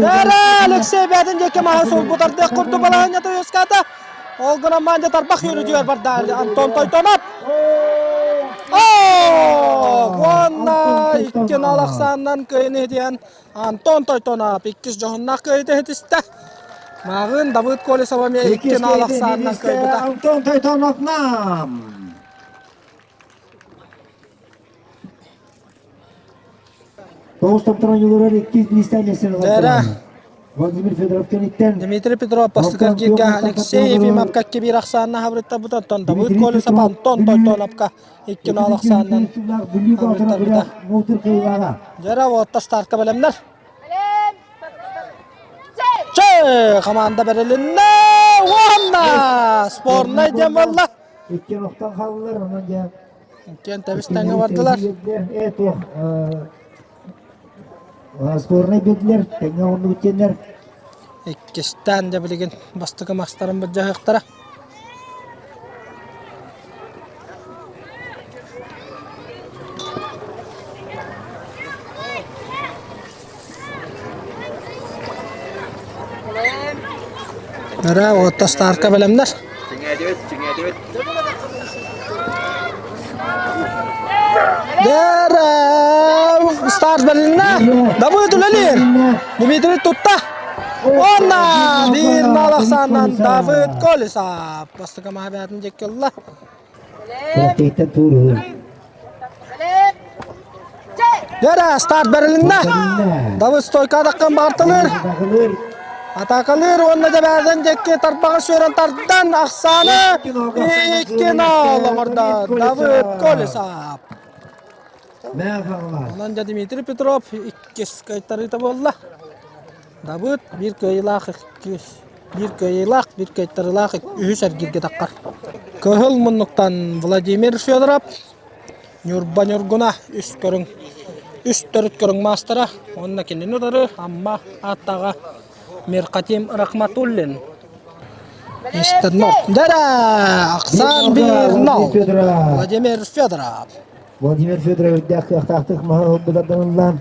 Дара Алексей бэйэтин диэки маһы сулбутардыах курдук балаһыанньата үөскээтэ. Ол гынан маанньа тарбах үөрүүтүгэр барда Антон Тойтонов. Оо! Уонна 2-0 ахсаанынан кыайыны иһитиэн Антон Тойтонов иккис дьоһуннаах кыайыыта иһитистэ. Мааҕын Давыд Колесов эмиэ 2-0 ахсаанынан кыайбыта. Антон Тойтонов нам! Тоҕус томторон юлурар иккис миэстэ миэстэни Дэрэ. Владимир Федоров кэнниттэн Дмитрий Петров бастакы эргииргэ Алексей Ефимовка 2-1 ахсаанна хабырыттарбыт, оттон Давыд Колесов Антон Тойтоновка 2-0 ахсаанынан хабырыттарбыта. Дьэрэ уотта стартка бэлэмнэр. Чэ, команда бэрилиннэ уонна спорнай диэн буолла. Иккиэн охтон хааллылар, онон дьэ Иккиэн тэбис тэҥҥэ бардылар. Э туох сборнай биэрдилэр, тэҥҥэ оҕуннубут диэннэр. Иккистээн дьэ билигин бастакы мастарын былдьаһыахтара. Эрэ уотта старка бэлэмнэр. Дэрэ старт бэрилиннэ. Давыд үлэлиир. Дмитрий тутта. Уонна биир нал ахсаанынан Давыд Колесов бастакы маһа диэки ылла. Күрэхтэһииттэн туоруур. Дэрэ старт бэрилиннэ. Давыд стойка адаккан баарталыыр. Атакалыыр уонна дьэбээдэн дьэкки тарбаҕы сүөрэн тардан ахсааны 2-0 оҥордо Давыд Колесов. Онон дьэ Дмитрий Петров иккис кыайтарыыта буолла. Давыд биир кыайыылаах иккис биир кыайыылаах, биир кыайтарыылаах үһүс эргииргэ таххар. Кыһыл муннуктан Владимир Федоров, Ньурба Ньургуна үс көрүҥ үс төрүт көрүҥ маастара уонна кинини утары Амма ааттааҕа Мирхатим Рахматуллин. Мистер Норт. Дара! Ахсан Бирнол. Владимир Федоров. Владимир Федоров үрдээх кыахтаахтык маһы ылбытарданыллан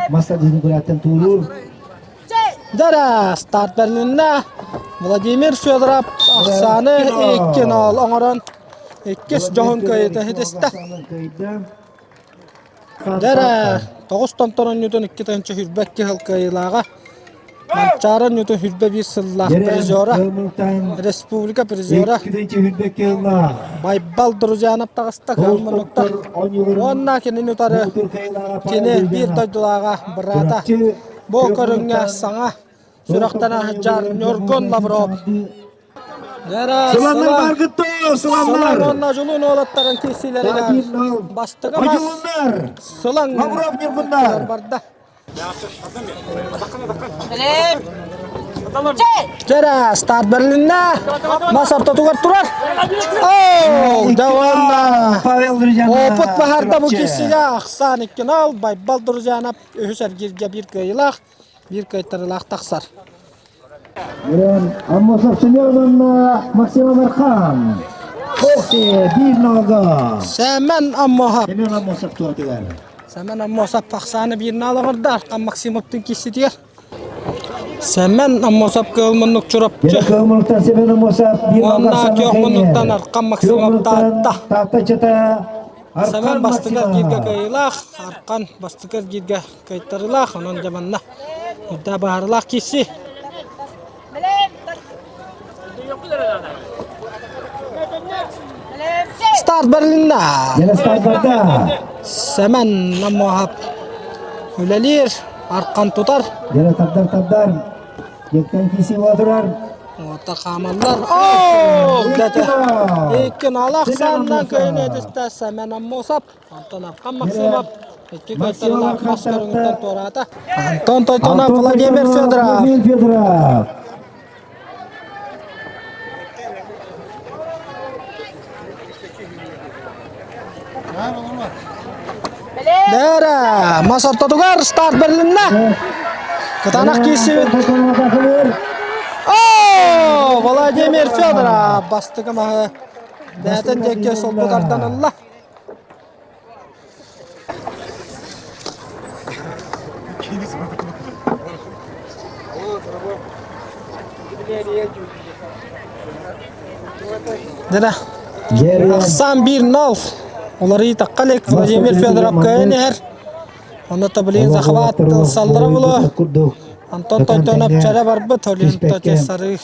мас тардыытын күрээттэн тууруур. Дара! Старт бэрилиннэ. Владимир Федоров ахсааны 2-0 оҥорон иккис дьоһун кыайыыта ситистэ. Дьэ тоҕус томтор онньутун 2 122 сыл кыайыылааҕа Манчаары онньутун 21 сыллаах призера, республика призера Байбал Друзьянов таҕыста кыһыл муннуктар уонна кинини утары кини биир дойдулааҕа быраата бу көрүҥҥэ саҥа сүрэхтэнэ сылдьар Ньургун Лавров Сыланнар баргытты, сыланнар. Сылан Дьулун уолаттарын киирсиилэригэр бастакы мас Сылан Лавров Ньургуннар. барда. Дьэрэ, старт бэрилиннэ. Мас ортотугар турар. Оо, да Павел Друзьянов. Опыт баһарда бу киирсиигэ ахсаан иккинал Байбал Друзьянов үһүс эргииргэ биир кыайыылаах, биир кыайтарыылаах тахсар. Аммосов Семен Максим Амархан. Охте, биир нога. Сэмэн Аммоһап. Семен Аммосов туотугар. Сэмэн Аммосов ахсааны биир наалаҕырда Архан Максимовтын кисситигэр. Сэмэн Аммосов кыыл муннук Чурапчы. Кыыл муннуктан Семен Аммосов биир нога Уонна күөх муннуктан Архан Максимов Таатта. Таатта чата Сэмэн бастакы эргииргэ кыайыылаах, Архан бастакы эргииргэ кыайтарыылаах, онон дьэ манна үрдэ баһарылаах киирсии. Старт бэрилиннэ. Дьэ старт барда. Сэмэн Намоһап үлэлиир, архан тутар. Дьэ тардар тардар. Дьэттэн киирсии буола турар. Уота хаамаллар. Оо! Дэтэ. Икки налах саннан көйнө түстэ Сэмэн Аммосов. Антон Архан Максимов икки көттөрүлээх мас көрүҥүттэн туораата. Антон Тойтонов Владимир Федоров. Владимир Федоров. Дээрэ, мас ортотугар старт бэрилиннэ. Кытаанах киирсибит. О, Владимир Федоров бастакы маһы бэйэтин диэки солбу тардан ылла. Дьэ, Ахсаан 1-0. Уларыйыы тахха илик Владимир Федоров кыайан иһэр. Онно Таблин захват саллара було. Антон Тойтонов чара барбыт, Олимпия сарыы.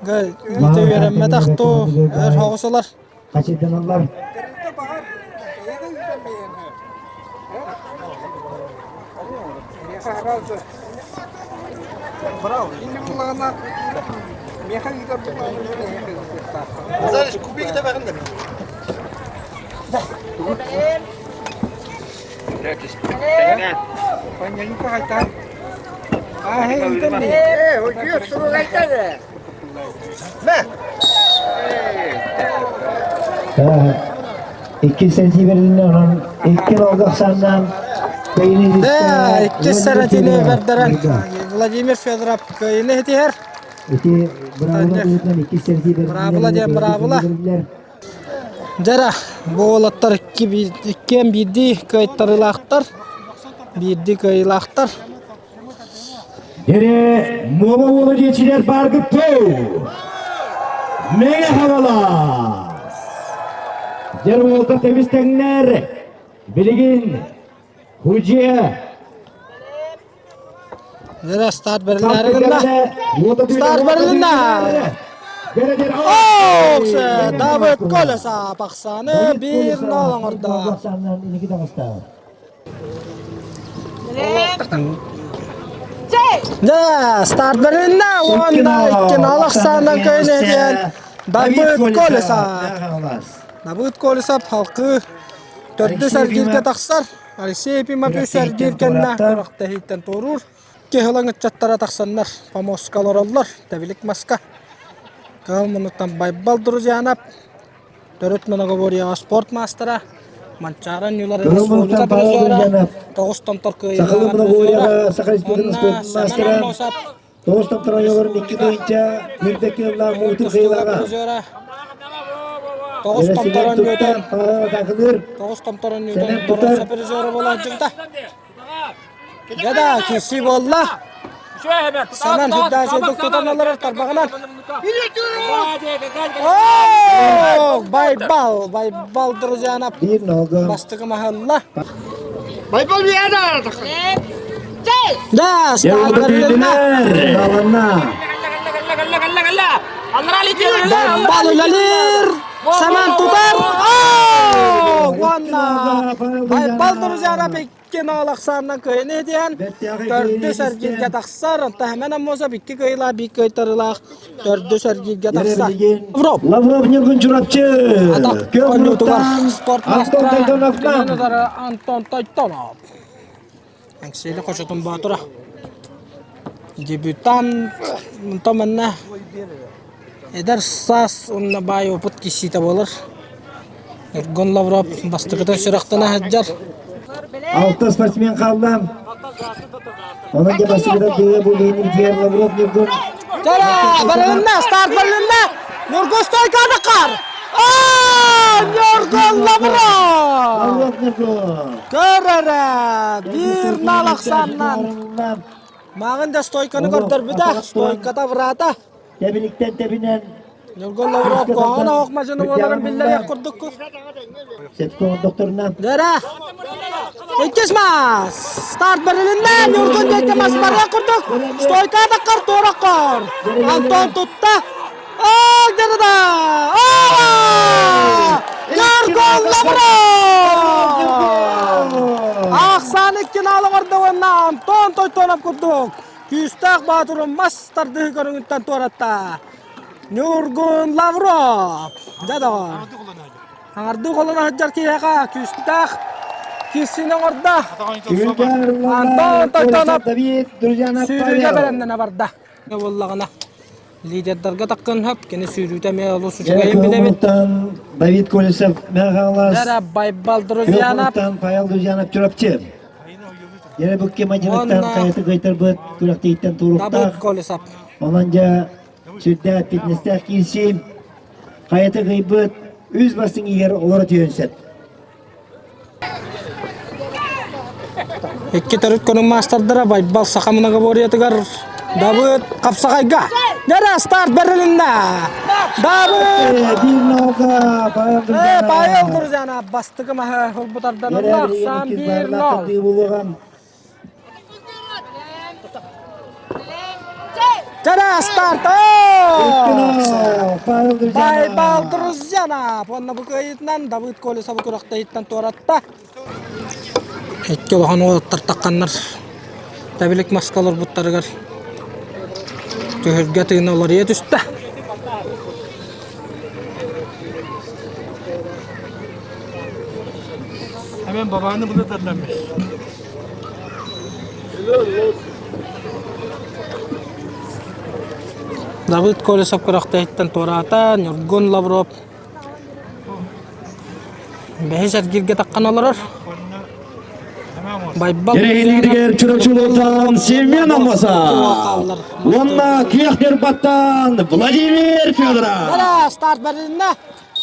Илиитэ үөрэммэтэх туу, өр соҕус ылар. Хачайданаллар. Икки сэрии бэрилиннэ, онон икки нолга ахсааннаан Да, иккис сэратини бэрдэрэн Владимир Федоров кыайыыны ситиһэр. Ити быраабыла быһыытынан иккис сэрии Быраабыла диэн быраабыла. Дьара, бу уолаттар иккиэн биирдии кыайтарыылаахтар, биирдии кыайыылаахтар. Эре Муома уола диэчилэр бааргыттуу! Мэҥэ Хаҥалас! Дьэр уолга тэбис тэҥнэр! Билигин Худье Дьэрэ старт бэриллээри гынна. Старт бэрилиннэ! Оокс! Давид Колеса пахсааны 1-0 оҥордо. Дьэ, старт бэрилиннэ уонна иккин алахсаанан көйнө диэн Давыд Колесов. Давыд Колесов халкы төрдүс эргииргэ тахсар. Алексей Ефимов үс эргиир кэннэ күрэхтэһииттэн туоруур. Киһилаҥ ыччаттара тахсаннар помостка олороллор, тэбилик маска. Кыһыл муннуктан Байбал Друзьянов төрүт многоборьеҕа спорт маастара, Манчаары Ньулар республика призера, тоҕус томтор Сахалыы кыайыылааҕа многоборьеҕа Саха Республикатын Уонна спорт Семен маастара, Аммосов тоҕус томтор оонньууларын икки тыһыынча үрдэки ыллаах муҥутуур тустууга кыайыылааҕа. призера, тоҕус томтор Сэмэн оонньуутун тутар, такылыыр, тоҕус томтор оонньуутун Сэмэн боруонса тутар. призера буолааччыта. Дьэ да, киирсии буолла. Санан сүрдээх үчүгэйдик тутан олорор тарбаҕынан. Оо, Байбал, Байбал Друзьянов Биир нога. бастакы маһылла. Да, стартерлерна. Алана. Байбал үлэлиир. Саман тутар. Оо, уонна Байбал Друзьянов Кино ахсаанынан кыайан иһитиһэн, төрдүс эргииргэ тахсар, онтон Хэмэн Аммосов икки кыайыылаах, биир кыайтарыылаах төрдүс эргииргэ тахсар. Лавров! Лавров Ньургун Чурапчы! Атах оонньуутугар спорт Антон маастара Тойтоновтан! Антон Тойтонов. Эҥсиэли хочотун боотура. Дебютант онтон манна эдэр саас уонна баай опыт киссиитэ буолар. Ньургун Лавров бастакытын сүрэхтэнэ сылдьар. Алта спортсмен хаалла. Онон дьэ бастакытын тыа бу биһиги Лавров Ньургун. Тара, барылынна, старт барылынна. Ньургун стойканы хар. Ньургун Лавров! Лавров Ньургун. Көр эрэ, биир нал ахсааннан. Мааҕын да стойканы көрдөрбүтэ, стойката быраата. Тэбиликтэн тэбинэн Ньургун Лавров куһаҕан оһох мадьыны буоларын биллэриэх курдукку. Сөпкө оҥордохторуна. Дара! Иккис мас! Старт бэрилиннэ! Ньургун диэки мас барыах курдук. Стойка атаккар туораккар. Антон тутта. Оо, дара! Оо! Ньургун Лавров! Ахсаан икки наал оҥордо уонна Антон Тойтонов курдук күүстээх баатыры мас тардыһыы көрүҥүттэн туоратта. Ньургун Лавров! Дьэ доҕор. Аҥардыы холоно сылдьар киһиэхэ күүстээх киирсиини оҥордо. Антон Тойтонов сүүрүүгэ бэлэмнэнэ барда. Буоллаҕына лидердарга таххан хөп, кини сүүрүүтэ эмиэ олус үчүгэйин билэбит. Давид Колесов Мэхалас. Дара Байбал Друзьянов. Павел Друзьянов Чурапчы. Яра букке мадьыныттан хайаты кыайтарбыт күрэхтииттэн туруктаах. Давид Колесов. Онон дьэ сүрдээх фитнестээх киирсии хайата кыайбыт үс бастыҥ иһэр олоро түһүөн сөп. Икки төрүт көрүҥ маастардара Байбал саха многоборьетыгар Давыд хапсаҕайга. Нэрэ старт бэрилиннэ. Давыд! Биир нолга Павел Друзьянов. Павел Друзьянов бастакы маһы ылбытарданыллах саам 1-0. Кара старт! Байбал Друзьянов! Уонна бу кыайыытынан Давыд Колесовы күрэхтэһииттэн туоратта. Икки улахан уолаттар тахханнар тэбилик маска олорбуттарыгар түһүлгэ тыына уларыйа түстэ. Hemen babanı burada tadlanmış. Давыд Колесов күрэхтэһиттэн туораата, Ньургун Лавров бэһис эргииргэ таххан олорор. Байбал Эрэһиниитигэр Чурапчылыттан Семен Аммосов уонна Күөх Ньурбаттан Владимир Федоров. Бара старт бэрилиннэ.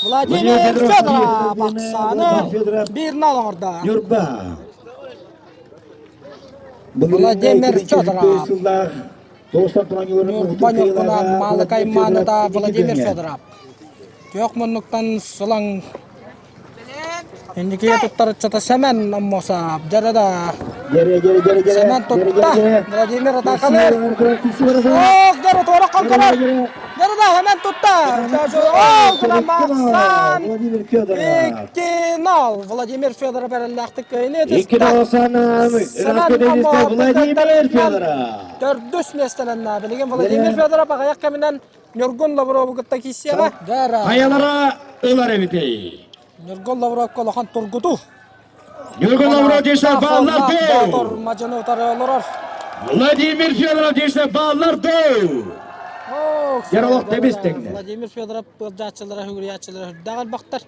Владимир Федоров Оксана биир нал оҥордо. Ньурба. Владимир Федоров. Ньурба Ньургунан Маалыкай Мааныта Владимир Федоров. Күөх муннуктан сылаҥ инникигэ туттарыччата Сэмэн Аммосов. Дьэрэ да. Сэмэн тутта. Владимир атаакалыыр. Ох, дьэрэ туора халкалар. Дара hemen тутта. Ол гына Максан Владимир Федоров. 2-0. Владимир Федоров эрэллээхтик кыайыны 2-0 санам Владимир Федоров. Төрдүс миэстэлэннэ. Билигин Владимир Федоров аҕыйах кэминэн Ньургун Лаврову кытта киирсиэҕэ. Хайалара ылар эбитий? Ньургун Лавровка улахан тургутуу. Ньургун Лавров дьиэсэ бааллар Боотур мадьыны утары олорор. Владимир Федоров дьиэсэ бааллар Яролох тебис тэҥнэ. Владимир Федоров ыалдьааччылара, үгүрүйээччилэрэ үрдээх элбэхтэр.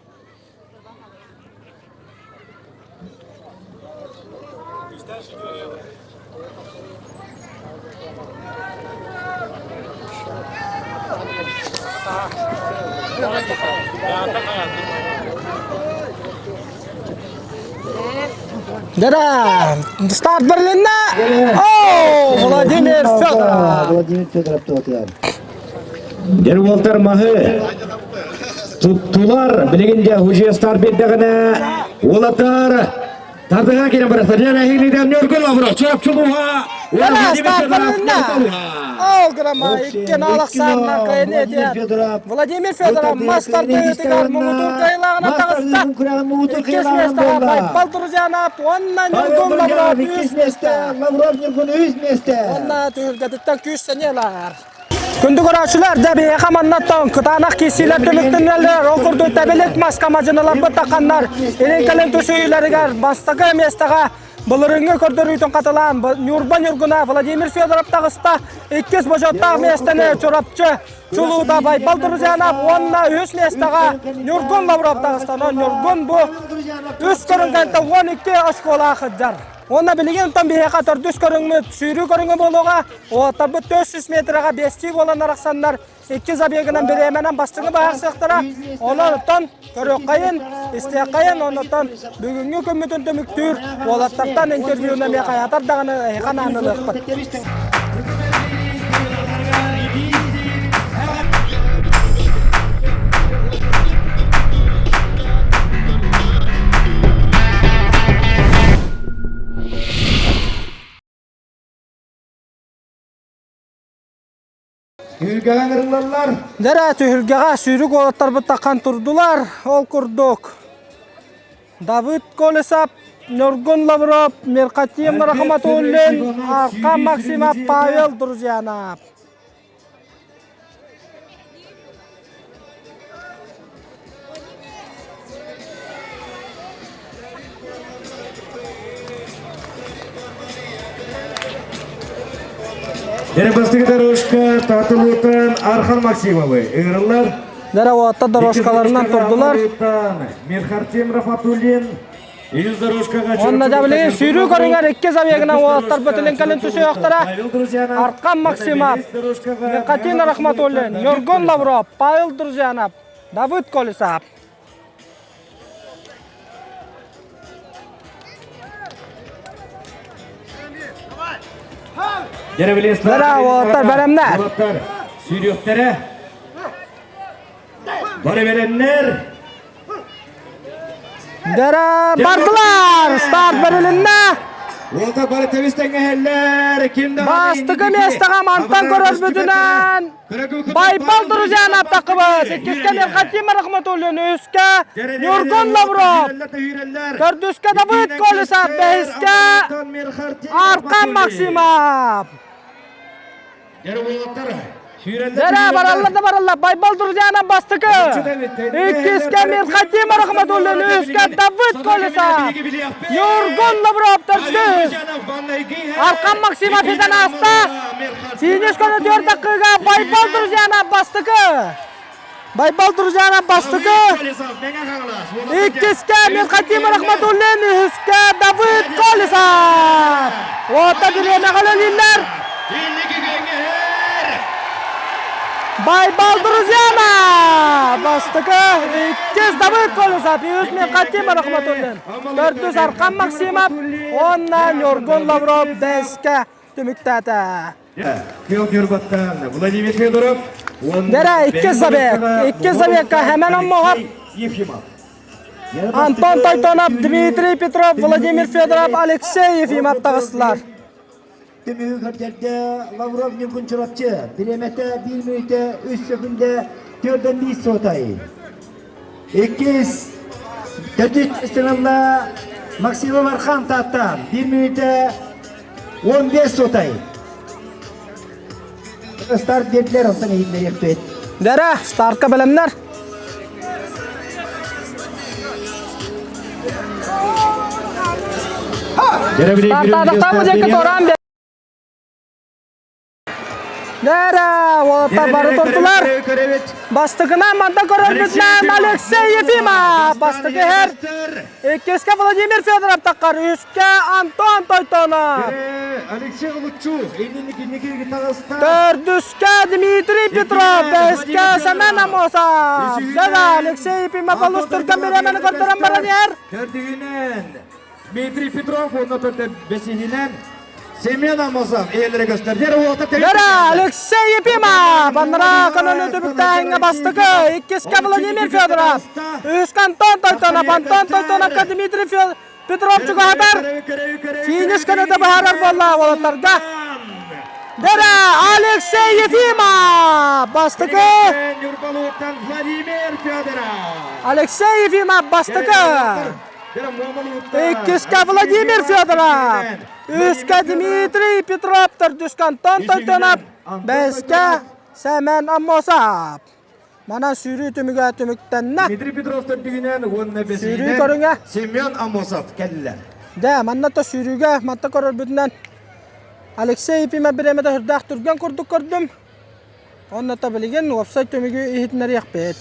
Да-да! Старт берлинна! О, Владимир Федоров! Владимир Федоров туотугар. Дер уолтар маһы туттулар билигин дьэ хужестар биэрдэҕинэ уолаттар тардыга киирэн барахтар дьэ эһиилидэн Ньургун Лавров Чурапчылуха Ол грама икки налахсаанна кыайын этиэн Владимир Федоров мас тардыытыгар муҥутуур кыайылааҕынан таҕыста. Иккис миэстэҕэ Байбал Друзьянов уонна Ньургун Лавров Иккис миэстэ Лавров Ньургун үс миэстэ. Уонна түһүлгэтиттэн күүс сэниэ ылар. Күндү көрөөччүлэр, дьэ биһиэхэ маннаттан кытаанах киирсиилэр түмүктэнэллэр. Ол курдук тэбилик маска мадьыналарбыт тахханнар илин-кэлин түсүйүүлэригэр бастакы миэстэҕэ былырыыҥҥы көрдөрүүтүн хатылаан Ньурба Ньургуна Владимир Федоров таҕыста. Иккис бочуоттаах миэстэни Чурапчы Чулуута Байбал Друзьянов уонна үһүс миэстэҕэ Ньургун Лавров таҕыста. Онон Ньургун бу үс көрүҥтэн 12 оскуолаах сылдьар. Уонна билигин онтон биһиэхэ төрдүс көрүҥмүт сүүрүү көрүҥэ буолуоҕа. Уолаттарбыт 400 метрэҕэ биэстии буолан арахсаннар икки забегынан бириэмэнэн бастыҥы быһаарсыахтара. Онон көрүөххэйин, истиэххэйин, оннуттан бүгүҥҥү күммүтүн түмүктүүр уолаттартан интервьюну эмиэ хайаатар даҕаны эһиэхэ анаан ылыахпыт. Түһүлгэҕэ ыҥырыллаллар. Дэрэ түһүлгэҕэ сүүрүк уолаттарбыт таххан турдулар. Ол курдук Давыд Колесов, Ньургун Лавров, Мирхатим Рахматуллин, Аркан Максимов, Павел Друзьянов. Эрэ дорожка татылытан Архан Максимовы ыырыллар. Дара уотта дорожкаларынан турдулар. Мирхартем Рафатуллин Үс дорожкаға Онна да билигин сүүрүү көрүҥэр икки забегынан уолаттар бөтүлүн кэлин түсүөхтэрэ. Аркан Максимов, Мирхатин Рахматуллин, Ньургун Лавров, Павел Друзьянов, Давыд Колесов. Дара уолаттар бэлэмнэр. Сүүрүөхтэрэ. Бары бэлэмнэр. Дара бардылар! Старт бэрилиннэ! Уолта бары тэбис тэҥҥэһэллэр. Ким да Бастакы миэстэҕэ мантан көрөрбүтүнэн Байбал Друзьянов таххыбыт. Иккискэ Мирхатим Рахматуллин, үскэ Ньургун Лавров, төрдүскэ Давыд Колесов, бэһискэ Аркан Максимов. Дэрэ бараллар да бараллар. Байбал Друзьянов бастакы. Иккискэ Мирхатим Рахматуллин, үскэ Давыд Колесов. Ньургун Лавров төрдүс. Аркан Максимов хитэн ааста. Финиш көтө түөрт дакыыга Байбал Друзьянов бастакы. Байбал Друзьянов бастакы. Иккискэ Мирхатим Рахматуллин, үһүскэ Давыд Колесов. Уота бириэмэҕэ үлэлииллэр. Байбал Друзьянов бастакы, иккис Давыд Колесов, үһүс Мирхатим Рахматуллин, төрдүс Архан Максимов уонна Ньургун Лавров бэскэ түмүктээтэ. Күөх Ньурбаттан Владимир Федоров Дэрэ иккис забег. Иккис забегка Хэмэн Оммоһоп, Ефимов. Антон Тойтонов, Дмитрий Петров, Владимир Федоров, Алексей Ефимов таҕыстылар. түмүгү көрдөрдө Лавров Ньургун Чурапчы. Бириэмэтэ 1 мүнүүтэ 3 сөкүндэ 4,5 суотай. Иккис төрдүс ылла Максимов Архан Таатта 1 мүнүүтэ 15 суотай. Старт биэрдилэр, онтон иһиллэриэхпит. Дэрэ, стартка бэлэмнэр. Стартаадахтаабы диэки туораан Дэрэ, уолаттар бары турдулар. Бастакынан манта көрөрбүтүнэн Алексей Ефимов бастакы иһэр. Иккискэ Владимир Федоров таххар, үскэ Антон Тойтонов. Алексей Луччук, Төрдүскэ Дмитрий Петров, бэскэ Семен Амосов. Дьэ, Алексей Ефимов олус түргэн бириэмэни көрдөрөн баран иһэр. Төрдүһүнэн Дмитрий Петров уонна бэсиһинэн Семен Амосов ийэлэрэ көстөр. Дьэ, Алексей Ефимов анараа көнөнү түбүктээһиҥҥэ бастакы, иккискэ Владимир Федоров, үһүскэ Антон Тойтонов, Антон Тойтоновка Дмитрий Петров чугаһатар. Финиш көнөтө быһаарар буолла уолаттарга. Дьэ, Алексей Ефимов бастакы. Владимир Федоров. Алексей Ефимов бастакы. Иккискэ Владимир Федоров, үскэ Дмитрий Петров, төрдүскэ Антон Тойтонов, бэскэ Сэмэн Аммосов. Манан сүүрүү түмүгэ түмүктэннэ. Дмитрий Петров төрдүгүнэн уонна Сүүрүү көрүҥэ. Семен Амосов кэллилэр. Дэ, манна то сүүрүүгэ манта көрөрбүтүнэн Алексей Ефимов бириэмэтэ сүрдээх түргэн курдук көрдүм. Онно та билигин уопсай түмүгү иһитиннэриэхпит.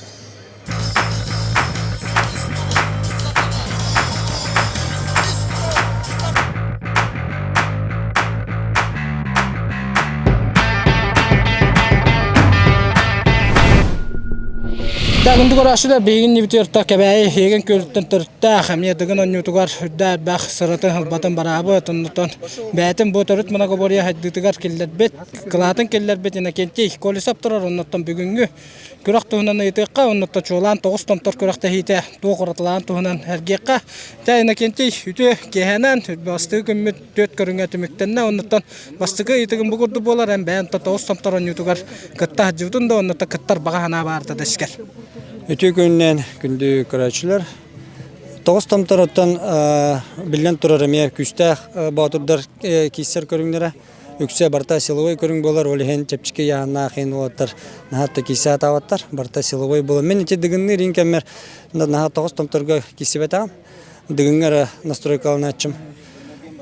Тагынды көрөөччүлэр биһигин нибитиэртэ Кэбээйи Иһигин күөлүттэн төрүттээх эмиэ Дыгын онньуутугар үрдэ элбэх сыратын ылбатын бараабыт оннуттан бэйэтин бу төрүт многоборье хайдыытыгар киллэрбит Кылаатын киллэрбит Иннокентий Колесов турар, оннуттан бүгүҥҥү күрэх туһунан ыйытыахха, оннуттан чуолаан тоҕус томтор күрэхтэһиитэ туох уратылаан туһунан эргиэххэ. Дьэ, Иннокентий, үтүө киэһэнэн бастакы күммүт түөрт көрүҥэ түмүктэннэ. Оннуттан бастакы ыйытыгым бу курдук буолар, эн бэйэн тоҕус томтор оонньуутугар кытта сылдьыбытын да, оннуттан кыттар баҕа санаа баарта да искэр. Үтүө күнүнэн күндү көрөөччүлэр. Тоҕус томтороттон биллэн турар эмиэ күүстээх боотурдар киирсэр көрүҥнэрэ. Үксэ барыта силовой көрүҥ буолар, ол иһин чэпчэки ыйааһыннаах иһин уолаттар наһаа да киирсэ сатаабаттар, барыта силовой буолар. Мин ити Дыгынныыр иһин кэммэр наһаа тоҕус томторго киирсибэтэҕим. Дыгыҥҥа эрэ настройкаланааччым.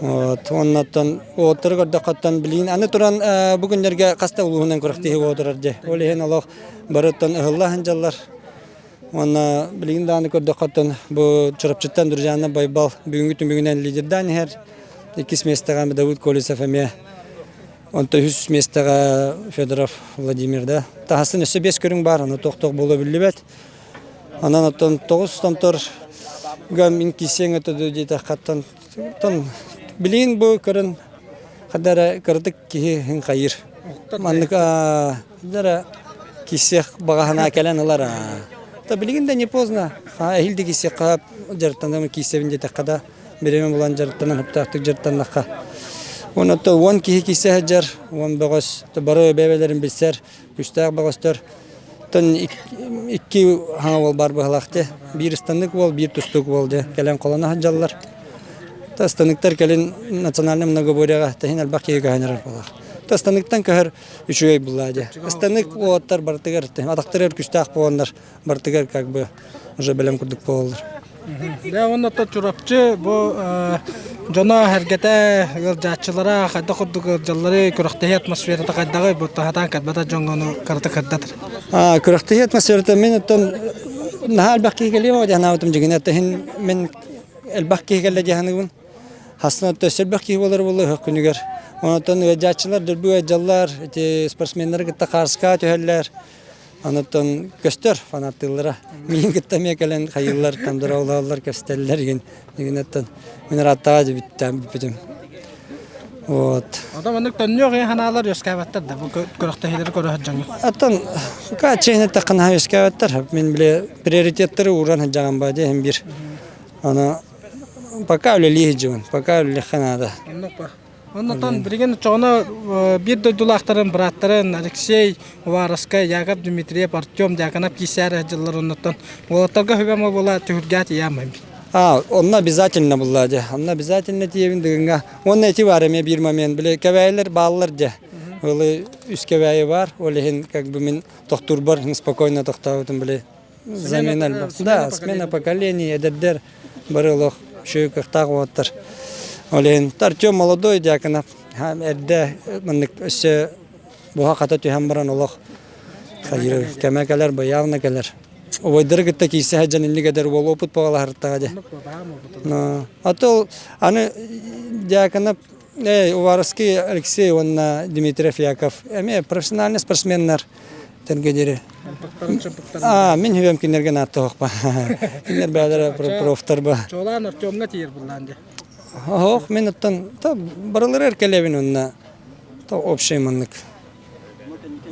Вот, оннуттан уолаттары көрдөххөттөн билигин аны туран бу күннэргэ хас да улууһунан күрэхтэһии буола турар дии. Ол иһин олох барыттан ыһылла сылдьаллар. Уонна билигин даҕаны көрдөххөттөн бу Чурапчыттан Друзьяна Байбал бүгүҥҥү түмүгүнэн лидердаан иһэр. Иккис миэстэҕэ Давыд Колесов эмиэ онто үһүс миэстэҕэ Федоров Владимир да. Таһасын өссө биэс көрүҥ баар, аны туох-туох буолуо биллибэт. Онон оттон тоҕус томтор мин киирсиэҥ өтө диэтэххэ оттон билигин бу көрөн ханна эрэ кыратык киһи иһин хайыыр. Маннык эрэ киирсиэх баҕа санаа кэлэн ылар. Та билигин да не поздно. Эһиил да киирсиэххэ дьарыктанам киирсэбин диэтэххэ да бириэмэ булан дьарыктанан сөптөөхтүк дьарыктаннахха. Уонна 10 киһи киирсэ сылдьар, 10 бөҕөс бары бэйэлэрин билсэр, күүстээх бөҕөстөр. Оттон икки хаҥа уол баар быһалаах дии. Биир ыстаннык уол, биир тустуук уол дии. Кэлэн холоно сылдьаллар. Ыстаныктар кэлин национальнай многоборьеҕа тэһин элбэх киһи көһөн эрэр буолар. Ыстаныктан көһөр үчүгэй буллаа дии. Ыстанык уолаттар барытыгар атахтарыгар күстээх буоланнар барытыгар как бы уже бэлэм курдук буолаллар. Дьэ уонна оттон Чурапчы бу дьоно сэргэтэ ыалдьааччылара хайдах курдук ыалдьалларый, күрэхтэһии атмосферата хайдаҕый бу сатаан кэлбэтэх дьоҥҥо ону кыратык кырдатар. Күрэхтэһии атмосферата мин оттон наһаа элбэх киһи кэлиэ буо дии санаабытым дьиҥинэ иһин мин элбэх киһи кэллэ дии саныыбын. Хасна өссө элбэх киһи буолар буолла ыһыах күнүгэр. Онтон ыалдьааччылар дөлбү ыалдьаллар, ити спортсменнары кытта хаарыска түһэллэр. Онтон көстөр фанаттыыллара. Миигин кытта эмиэ кэлэн хайыыллар, там дороолооллор, кэпсэтэллэр игин. Игин мин ырааттаҕа дьибиттээн бүппүтүм. Вот. Оттон маннык төннүөх ийэ санаалар үөскээбэттэр да бу күрэхтэһиилэри көрө сылдьаҥҥын. Оттон чиэһин эттэххэ наһаа үөскээбэттэр. Мин били приоритеттары ууран сылдьаҕым баа диэһин биир. Аны пока үлэлии сылдьабын, пока үлэлиэххэ наада. Оннук ба. Оннотон билигин чоҕуна биир дойдулаахтарын, бырааттарын Алексей Уваровскай, Яков Дмитриев, Артем Дьяконов киисээр дьыллар оннуттан уолаттарга хүбэм буола түһүлгэт ийэм А, онно обязательно булла дьэ. Онно обязательно тиийэбин дыгыҥҥа. Уонна ити бар эмиэ биир момент. Били кэбээйилэр бааллар дьэ. Ылы үс кэбээйи бар. Ол иһин как бы мин тохтуурбар спокойно тохтообутум били замена элбэх. Да, смена поколений, эдэрдэр бары олох үчүгэй кыахтаах уолаттар. Ол иһин Артем молодой Дьяконов эрдэ маннык өссө буһа-хата түһэн баран олох хайыр кэмэ кэлэр, боявна кэлэр. Убайдары кытта киирсэ сылдьан инник эдэр уол опыт баҕалаһыртаҕа дьэ. А то аны Дьяконов Эй, Уваровский Алексей уонна Дмитриев Яков эмиэ профессиональный спортсменнар тэнгэ диэри. А, мин хүбэм кинилэргэ нааттоохпа. Кинилэр бэйэлэрэ профтар ба. Чуолаан Артемҥа тиийэр буллаан дьэ. Оһох, мин оттон барылары эркэлэбин онно то общий маннык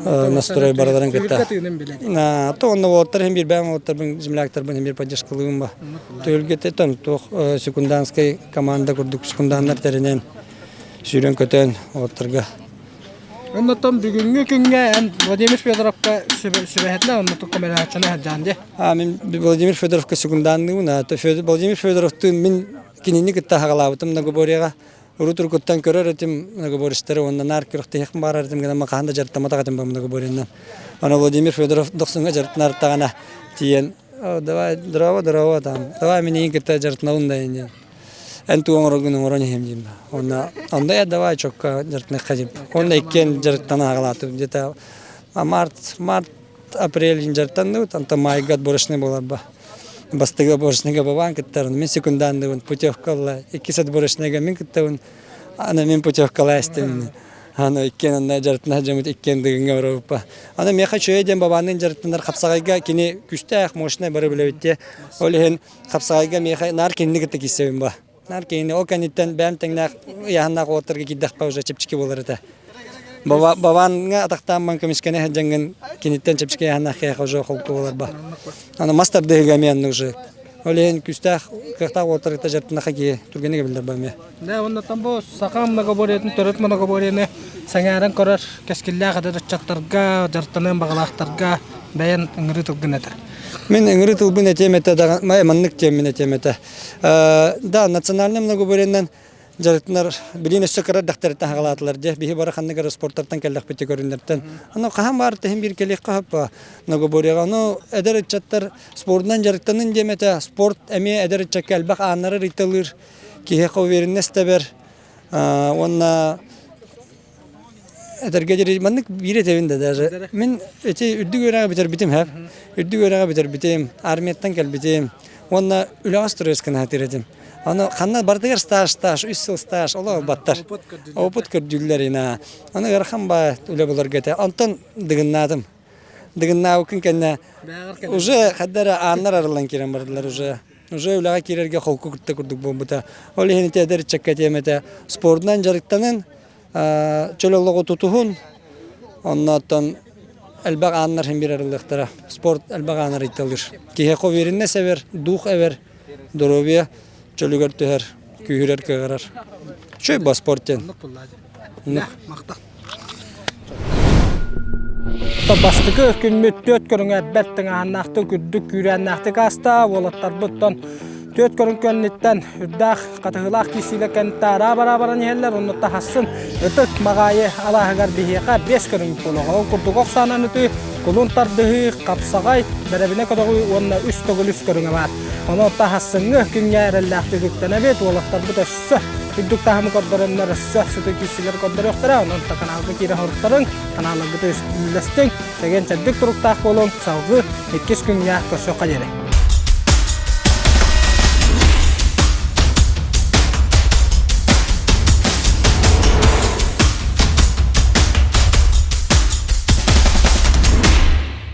настрой барыларын кытта. То онно уолаттар иһин биир бэйэм уолаттарбын земляктарбын иһин биир поддержкалыыбын ба. Түһүлгэтэ тон туох секунданскай команда курдук секунданнар тэринэн сүүрэн-көтөн уолаттарга. Оннотон бүгүҥҥү күҥҥэ эн Владимир Федоровка сүбэһэтинэ оннотук көмөлөһөөччүнү сылдьаан дии. А мин Владимир Федоровка секунданныыбын. Владимир Федоровтыын мин кинини кытта хаҕалаабытым многоборьеҕа. Урут урукуттан көрөр этим многоборецтары уонна наар күрэхтэһиэхпин баҕарар этим гынан хаһан да дьарыктамматах этим бу многоборьенан. Аны Владимир Федоров дохсуҥҥа дьарыктанартаҕына тиийэн давай здорово, здорово там, давай мин эйигин кытта дьарыктанабын да диэн. Эн тугу оҥороргун оҥорон иһиэм диим. Уонна онно э давай чокка дьарыктаныахха диим. Уонна иккиэн дьарыктана аҕалаатым. Где-то март, март, апрель дьарыктанныбыт, онтон маайга отборочный буоларба. Бастакы отборочныйга бабаан кыттарын, мин секунданныбын, путевка ылла. Иккис отборочныйга мин кыттабын, аны мин путевкалаа истим. Аны иккиэн онно дьарыктана сылдьаммыт иккиэн дыгыҥҥа барабыппа. Аны миэхэ үчүгэй диэн бабаанныын дьарыктанар хапсаҕайга кини күүстээх, мощнай бары билэбит дии. Ол иһин хапсаҕайга миэхэ наар кинини кытта киирсэбин ба. Наар кинини ол кэнниттэн бэйэм тэҥнээх ыйааһыннаах уолаттарга киирдэхпэ уже чэпчэки буолар этэ. Бабааҥҥа атахтааммын көмүскэнэ сылдьаҥҥын киниттэн чэпчэки ыйааһыннаах киһиэхэ уже холку буолар ба. Аны мас тардыһыыга эмиэ оннук уже. Ол иһин күүстээх, кыахтаах уолаттары кытта дьарыктанахха киһи түргэнник эбиллэр ба эмиэ. Дьэ, оннуттан бу саха многоборьетын, төрүт многоборьены сэҥээрэн көрөр кэскиллээх эдэр ыччаттарга, дьарыктаныан баҕалаахтарга бэйэн ыҥырыы тылгын этэр. Мин ыҥырыы тылбын этиэм этэ даҕаны, маннык диэммин этиэм этэ. Да, национальнай многоборьенан дьарыктанар билин өссө кыра эрдэхтэриттэн хаҕалаатылар дьэ биһи бары ханнык эрэ спортартан кэллэхпит көрүннэртэн аны хаһан баар тэһин биир кэлиэххэ хаппа многоборьеҕа ону эдэр ыччаттар спордунан дьарыктанын диэм этэ спорт эмиэ эдэр ыччакка элбэх ааннары ыйталыыр киһиэхэ уверенность тэбэр уонна этэргэ диэри маннык биир этэбин да даже мин эти үрдүк үөрэҕи бүтэрбитим һэ үрдүк үөрэҕи бүтэрбитим армияттан кэлбитим уонна үлэҕэ стресскын сатыыр этим аны ханна барытыгар стаж стаж үс сыл стаж олох ылбаттар опыт көрдүүллэр ина аны ыарахан баа үлэ буларга этэ онтон дыгыннаатым Дыгыннаабыккын кэннэ уже хадда эрэ ааннар арыллан киирэн бардылар уже. Уже үлэҕэ киирэргэ холку кытта курдук буолбута. Ол иһин ити эдэр ыччакка этиэм этэ, спордунан дьарыктанын, чөл олоҕу тутуһун, оннооттон элбэх ааннар син биир арыллыахтара. Спорт элбэх аан арыйталыыр. Киһиэхэ уверенность эбэр, дух эбэр, здоровье чөлүгэр түһэр, күүһүрэр, кыаҕырар. Үчүгэй бу спорт диэн. Бастакы күммүт түөрт көрүҥэ бэрт тыҥааһыннаахтык, үрдүк күүрээннээхтик ааста. Уолаттарбыттан түөрт көрүҥ кэнниттэн үрдээх хатыһыылаах киирсиилэр кэнниттэн араа-бараа баран иһэллэр. Оннуттан хассын ытык Маҕаайы алааһыгар биһиэхэ биэс көрүҥ буолуоҕа. Ол курдук ох саанан ытыы, кулун тардыһыы, хапсаҕай, бэрэбинэ көтөҕүү уонна үс төгүл үс көрүҥэ баар. Онон хассыҥҥы күҥҥэ эрэллээхтик үктэнэбит. Уолаттарбыт өссө үрдүк таһымы көрдөрөннөр өссө сытыы киирсиилэри көрдөрүөхтэрэ. Онон каналга киирэ хоруктарыҥ, каналларгыт үллэстиҥ, чэгиэн чэбдик туруктаах буолуҥ. Салгыы иккис күҥҥэ көрсүөххэ диэри.